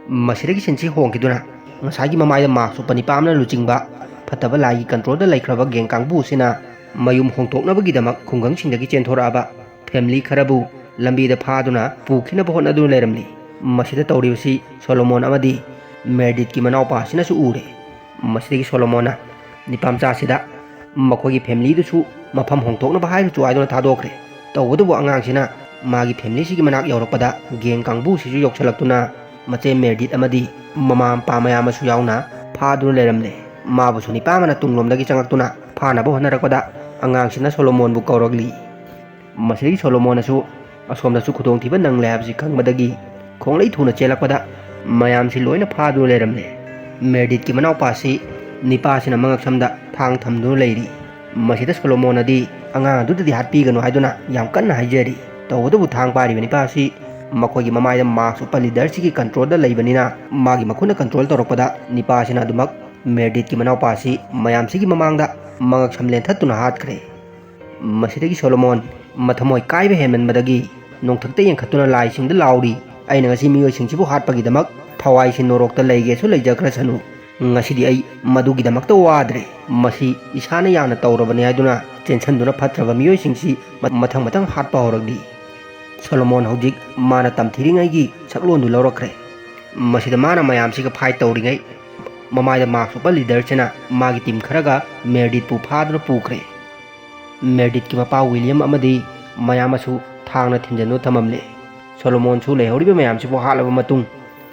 ꯃꯁꯤꯗꯒꯤ ꯁꯤꯟꯁꯤ ꯍꯣꯡꯈꯤꯗꯨꯅ ꯉꯁꯥꯏꯒꯤ ꯃꯃꯥꯏꯗ ꯃꯥꯛꯁ ꯎꯞꯄ ꯅꯤꯄꯥ ꯑꯃꯅ ꯂꯨꯆꯤꯡꯕ ꯐꯠꯇꯕ ꯂꯥꯏꯒꯤ ꯀꯟꯇ꯭ꯔꯣꯜꯗ ꯂꯩꯈ꯭ꯔꯕ ꯒꯦꯡ ꯀꯥꯡꯕꯨ ꯑꯁꯤꯅ ꯃꯌꯨꯝ ꯍꯣꯡꯗꯣꯛꯅꯕꯒꯤꯗꯃꯛ ꯈꯨꯡꯒꯪꯁꯤꯡꯗꯒꯤ ꯆꯦꯟꯊꯣꯔꯛꯑꯕ ꯐꯦꯃꯤꯂꯤ ꯈꯔꯕꯨ ꯂꯝꯕꯤꯗ ꯐꯥꯗꯨꯅ ꯄꯨꯈꯤꯅꯕ ꯍꯣꯠꯅꯗꯨꯅ ꯂꯩꯔꯝꯂꯤ꯫ ꯃꯁꯤꯗ ꯇꯧꯔꯤꯕꯁꯤ ꯁꯣꯂꯣꯃꯣꯟ ꯑꯃꯗꯤ ꯃꯦꯔꯗꯤꯠꯀꯤ ꯃꯅꯥꯎꯄꯥ ꯑꯁꯤꯅꯁꯨ ꯎꯔꯦ꯫ ꯃꯁꯤꯗꯒꯤ ꯁꯣꯂꯣꯃꯣꯟꯅ ꯅꯤꯄꯥꯃꯆꯥ ꯑꯁꯤꯗ ꯃꯈꯣꯏꯒꯤ ꯐꯦꯃꯤꯂꯤꯗꯨꯁꯨ ꯃꯐꯝ ꯍꯣꯡꯗꯣꯛꯅꯕ ꯍꯥꯏꯔꯨꯆꯣ ꯍꯥꯏꯗꯨꯅ ꯊꯥꯗꯣꯛꯈ꯭ꯔꯦ꯫ ꯇꯧꯕꯇꯕꯨ ꯑꯉꯥꯡꯁꯤꯅ ꯃꯥꯒꯤ ꯐꯦꯃꯤꯂꯤꯁꯤꯒꯤ ꯃꯅꯥꯛ ꯌꯧꯔꯛꯄꯗ ꯒꯦꯡ ꯀꯥꯡꯕꯨꯁꯤꯁꯨ ꯌꯧꯁꯤꯜꯂꯛꯇꯨꯅ ꯃꯆꯦ ꯃꯦꯔꯗꯤꯠ ꯑꯃꯗꯤ ꯃꯃꯥ ꯃꯄꯥ ꯃꯌꯥꯝ ꯑꯃꯁꯨ ꯌꯥꯎꯅ ꯐꯥꯗꯨꯅ ꯂꯩꯔꯝꯂꯦ꯫ ꯃꯥꯕꯨꯁꯨ ꯅꯤꯄꯥ ꯑꯃꯅ ꯇꯨꯡꯂꯣꯝꯗꯒꯤ ꯆꯪꯂꯛꯇꯨꯅ ꯐꯥꯅꯕ ꯍꯣꯠꯅꯔꯛꯄꯗ ꯑꯉꯥꯡꯁꯤꯅ ꯁꯣꯂꯣꯃꯣꯟꯕꯨ ꯀꯧꯔꯛꯂꯤ꯫ ꯃꯁꯤꯗꯒꯤ ꯁꯣꯂꯣꯃꯣꯟꯅꯁꯨ ꯑꯁꯣꯝꯗꯁꯨ ꯈꯨꯗꯣꯡꯊꯤꯕ ꯅꯪꯂꯦ ꯍꯥꯏꯕꯁꯤ ꯈꯪꯕꯗꯒꯤ ꯈꯣꯡꯂꯩ ꯊꯨꯅ ꯆꯦꯜꯂꯛꯄꯗ ꯃꯌꯥꯝꯁꯤ ꯂꯣꯏꯅ ꯐꯥꯗꯨꯅ ꯂꯩꯔꯝꯂꯦ꯫ ꯃꯦꯔꯗꯤꯠꯀꯤ ꯃꯅꯥꯎꯄꯥꯁꯤ ꯅꯤꯄꯥꯁꯤꯅ ꯃꯉꯛꯁꯝꯗ ꯊꯥꯡ ꯊꯝꯗꯨꯅ ꯂꯩꯔꯤ꯫ ꯃꯁꯤꯗ ꯁꯣꯂꯣꯃꯣꯟꯅꯗꯤ ꯑꯉꯥꯡ ꯑꯗꯨꯗꯗꯤ ꯍꯥꯠꯄꯤꯒꯅꯨ ꯍꯥꯏꯗꯨꯅ ꯌꯥꯝ ꯀꯟꯅ ꯍꯥꯏꯖꯔꯤ꯫ ꯇꯧꯕꯇꯕꯨ ꯊꯥꯡ ꯄꯥꯏꯔꯤꯕ ꯅꯤꯄꯥ ꯑꯁꯤ ꯃꯈꯣꯏꯒꯤ ꯃꯃꯥꯏꯗ ꯃꯥꯛꯁ ꯎꯞꯄ ꯂꯤꯗꯔꯁꯤꯒꯤ ꯀꯟꯇ꯭ꯔꯣꯜꯗ ꯂꯩꯕꯅꯤꯅ ꯃꯥꯒꯤ ꯃꯈꯨꯠꯅ ꯀꯟꯇ꯭ꯔꯣꯜ ꯇꯧꯔꯛꯄꯗ ꯅꯤꯄꯥꯁꯤꯅ ꯑꯗꯨꯃꯛ ꯃꯦꯔꯗꯤꯠꯀꯤ ꯃꯅꯥꯎꯄꯥ ꯑꯁꯤ ꯃꯌꯥꯝꯁꯤꯒꯤ ꯃꯃꯥꯡꯗ ꯃꯉꯛꯁꯝ ꯂꯦꯟꯊꯠꯇꯨꯅ ꯍꯥꯠꯈ꯭ꯔꯦ꯫ ꯃꯁꯤꯗꯒꯤ ꯁꯣꯂꯣꯃꯣꯟ ꯃꯊꯃꯣꯏ ꯀꯥꯏꯕ ꯍꯦꯟꯃꯟꯕꯗꯒꯤ ꯅꯣꯡꯊꯛꯇ ꯌꯦꯡꯈꯠꯇꯨꯅ ꯂꯥꯏꯁꯤꯡꯗ ꯂꯥꯎꯔꯤ, "ꯑꯩꯅ ꯉꯁꯤ ꯃꯤꯑꯣꯏꯁꯤꯡꯁꯤꯕꯨ ꯍꯥꯠꯄꯒꯤꯗꯃꯛ ꯊꯋꯥꯏꯁꯤ ꯅꯣꯔꯣꯛꯇ ꯂꯩꯒꯦꯁꯨ ꯂꯩꯖꯈ꯭ꯔꯁꯅꯨ꯫ ꯉꯁꯤꯗꯤ ꯑꯩ ꯃꯗꯨꯒꯤꯗꯃꯛꯇ ꯋꯥꯗ꯭ꯔꯦ꯫ ꯃꯁꯤ ꯏꯁꯥꯅ ꯌꯥꯝꯅ ꯇꯧꯔꯕꯅꯤ" ꯍꯥꯏꯗꯨꯅ ꯆꯦꯟꯁꯤꯟꯗꯨꯅ ꯐꯠꯇ꯭ꯔꯕ ꯃꯤꯑꯣꯏꯁꯤꯡꯁꯤ ꯃ-, ꯃꯊꯪ ꯃꯊꯪ ꯍꯥꯠꯄ ꯍꯧꯔꯛꯂꯤ꯫ ꯁꯣꯂꯣꯃꯣꯟ ꯍꯧꯖꯤꯛ ꯃꯥꯅ ꯇꯝꯊꯤꯔꯤꯉꯩꯒꯤ ꯁꯛꯂꯣꯟꯗꯨ ꯂꯧꯔꯛꯈ꯭ꯔꯦ꯫ ꯃꯁꯤꯗ ꯃꯥꯅ ꯃꯌꯥꯝꯁꯤꯒ ꯐꯥꯏꯠ ꯇꯧꯔꯤꯉꯩ ꯃꯃꯥꯏꯗ ꯃꯥꯛꯁ ꯎꯞꯄ ꯂꯤꯗꯔꯁꯤꯅ ꯃꯥꯒꯤ ꯇꯤꯝ ꯈꯔꯒ ꯃꯦꯔꯗꯤꯠꯄꯨ ꯐꯥꯗꯨꯅ ꯄꯨꯈ꯭ꯔꯦ꯫ ꯃꯦꯔꯗꯤꯠꯀꯤ ꯃꯄꯥ ꯋꯤꯂꯤꯌꯝ ꯑꯃꯗꯤ ꯃꯌꯥꯝ ꯑꯃꯁꯨ ꯊꯥꯡꯅ ꯊꯤꯟꯖꯤꯟꯗꯨꯅ ꯊꯝꯃꯝꯂꯦ꯫ ꯁꯣꯂꯣꯃꯣꯟꯁꯨ ꯂꯩꯍꯧꯔꯤꯕ ꯃꯌꯥꯝꯁꯤꯕꯨ ꯍꯥꯠꯂꯕ ꯃꯇꯨꯡ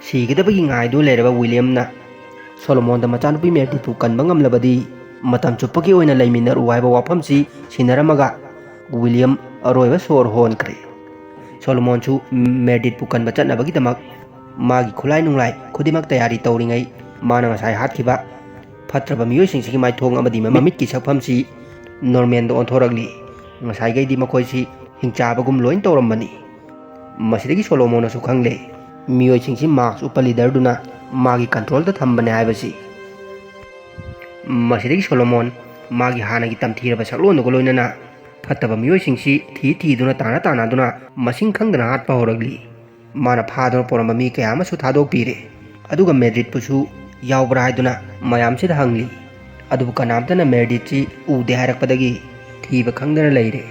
ꯁꯤꯒꯗꯕꯒꯤ ꯉꯥꯏꯗꯨꯅ ꯂꯩꯔꯕ ꯋꯤꯂꯤꯌꯝꯅ ꯁꯣꯂꯣꯃꯣꯟꯗ ꯃꯆꯥꯅꯨꯄꯤ ꯃꯦꯔꯗꯤꯠꯄꯨ ꯀꯟꯕ ꯉꯝꯂꯕꯗꯤ ꯃꯇꯝ ꯆꯨꯞꯄꯒꯤ ꯑꯣꯏꯅ ꯂꯩꯃꯤꯟꯅꯔꯨ ꯍꯥꯏꯕ ꯋꯥꯐꯝꯁꯤ ꯁꯤꯟꯅꯔꯝꯃꯒ ꯋꯤꯂꯤꯌꯝ ꯑꯔꯣꯏꯕ ꯁꯣꯔ ꯍꯣꯟꯈ꯭ꯔꯦ꯫ ꯁꯣꯂꯣꯃꯣꯟꯁꯨ ꯃꯦꯔꯗꯤꯠꯄꯨ ꯀꯟꯕ ꯆꯠꯅꯕꯒꯤꯗꯃꯛ ꯃꯥꯒꯤ ꯈꯨꯠꯂꯥꯏ ꯅꯨꯡꯂꯥꯏ ꯈꯨꯗꯤꯡꯃꯛ ꯇꯌꯥꯔꯤ ꯇꯧꯔꯤꯉꯩ ꯃꯥꯅ ꯉꯁꯥꯏ ꯍꯥꯠꯈꯤꯕ ꯐꯠꯇ꯭ꯔꯕ ꯃꯤꯑꯣꯏꯁꯤꯡꯁꯤꯒꯤ ꯃꯥꯏꯊꯣꯡ ꯑꯃꯗꯤ ꯃꯃꯤꯠꯀꯤ ꯁꯛꯐꯝꯁꯤ ꯅꯣꯔꯃꯦꯜꯗ ꯑꯣꯟꯊꯣꯔꯛꯂꯤ꯫ ꯉꯁꯥꯏꯈꯩꯗꯤ ꯃꯈꯣꯏꯁꯤ ꯍꯤꯡꯆꯥꯕꯒꯨꯝ ꯂꯣꯏꯅ ꯇꯧꯔꯝꯕꯅꯤ꯫ ꯃꯁꯤꯗꯒꯤ ꯁꯣꯂꯣꯃꯣꯟꯅꯁꯨ ꯈꯪꯂꯦ, ꯃꯤꯑꯣꯏꯁꯤꯡꯁꯤ ꯃꯥꯛꯁ ꯎꯞꯄ ꯂꯤꯗꯔꯗꯨꯅ ꯃꯥꯒꯤ ꯀꯟꯇ꯭ꯔꯣꯜꯗ ꯊꯝꯕꯅꯦ ꯍꯥꯏꯕꯁꯤ꯫ ꯃꯁꯤꯗꯒꯤ ꯁꯣꯂꯣꯃꯣꯟ ꯃꯥꯒꯤ ꯍꯥꯟꯅꯒꯤ ꯇꯝꯊꯤꯔꯕ ꯁꯛꯂꯣꯟꯗꯨꯒ ꯂꯣꯏꯅꯅ ꯐꯠꯇꯕ ꯃꯤꯑꯣꯏꯁꯤꯡꯁꯤ ꯊꯤ ꯊꯤꯗꯨꯅ, ꯇꯥꯟꯅ ꯇꯥꯟꯅꯗꯨꯅ, ꯃꯁꯤꯡ ꯈꯪꯗꯅ ꯍꯥꯠꯄ ꯍꯧꯔꯛꯂꯤ꯫ ꯃꯥꯅ ꯐꯥꯗꯨꯅ ꯄꯨꯔꯝꯕ ꯃꯤ ꯀꯌꯥ ꯑꯃꯁꯨ ꯊꯥꯗꯣꯛꯄꯤꯔꯦ꯫ ꯑꯗꯨꯒ ꯃꯦꯗ꯭ꯔꯤꯠꯄꯨꯁꯨ ꯌꯥꯎꯕ꯭ꯔꯥ ꯍꯥꯏꯗꯨꯅ ꯃꯌꯥꯝꯁꯤꯗ ꯍꯪꯂꯤ꯫ ꯑꯗꯨꯕꯨ ꯀꯅꯥꯝꯇꯅ ꯃꯦꯗ꯭ꯔꯤꯠꯁꯤ ꯎꯗꯦ ꯍꯥꯏꯔꯛꯄꯗꯒꯤ ꯊꯤꯕ ꯈꯪꯗꯅ ꯂꯩꯔꯦ꯫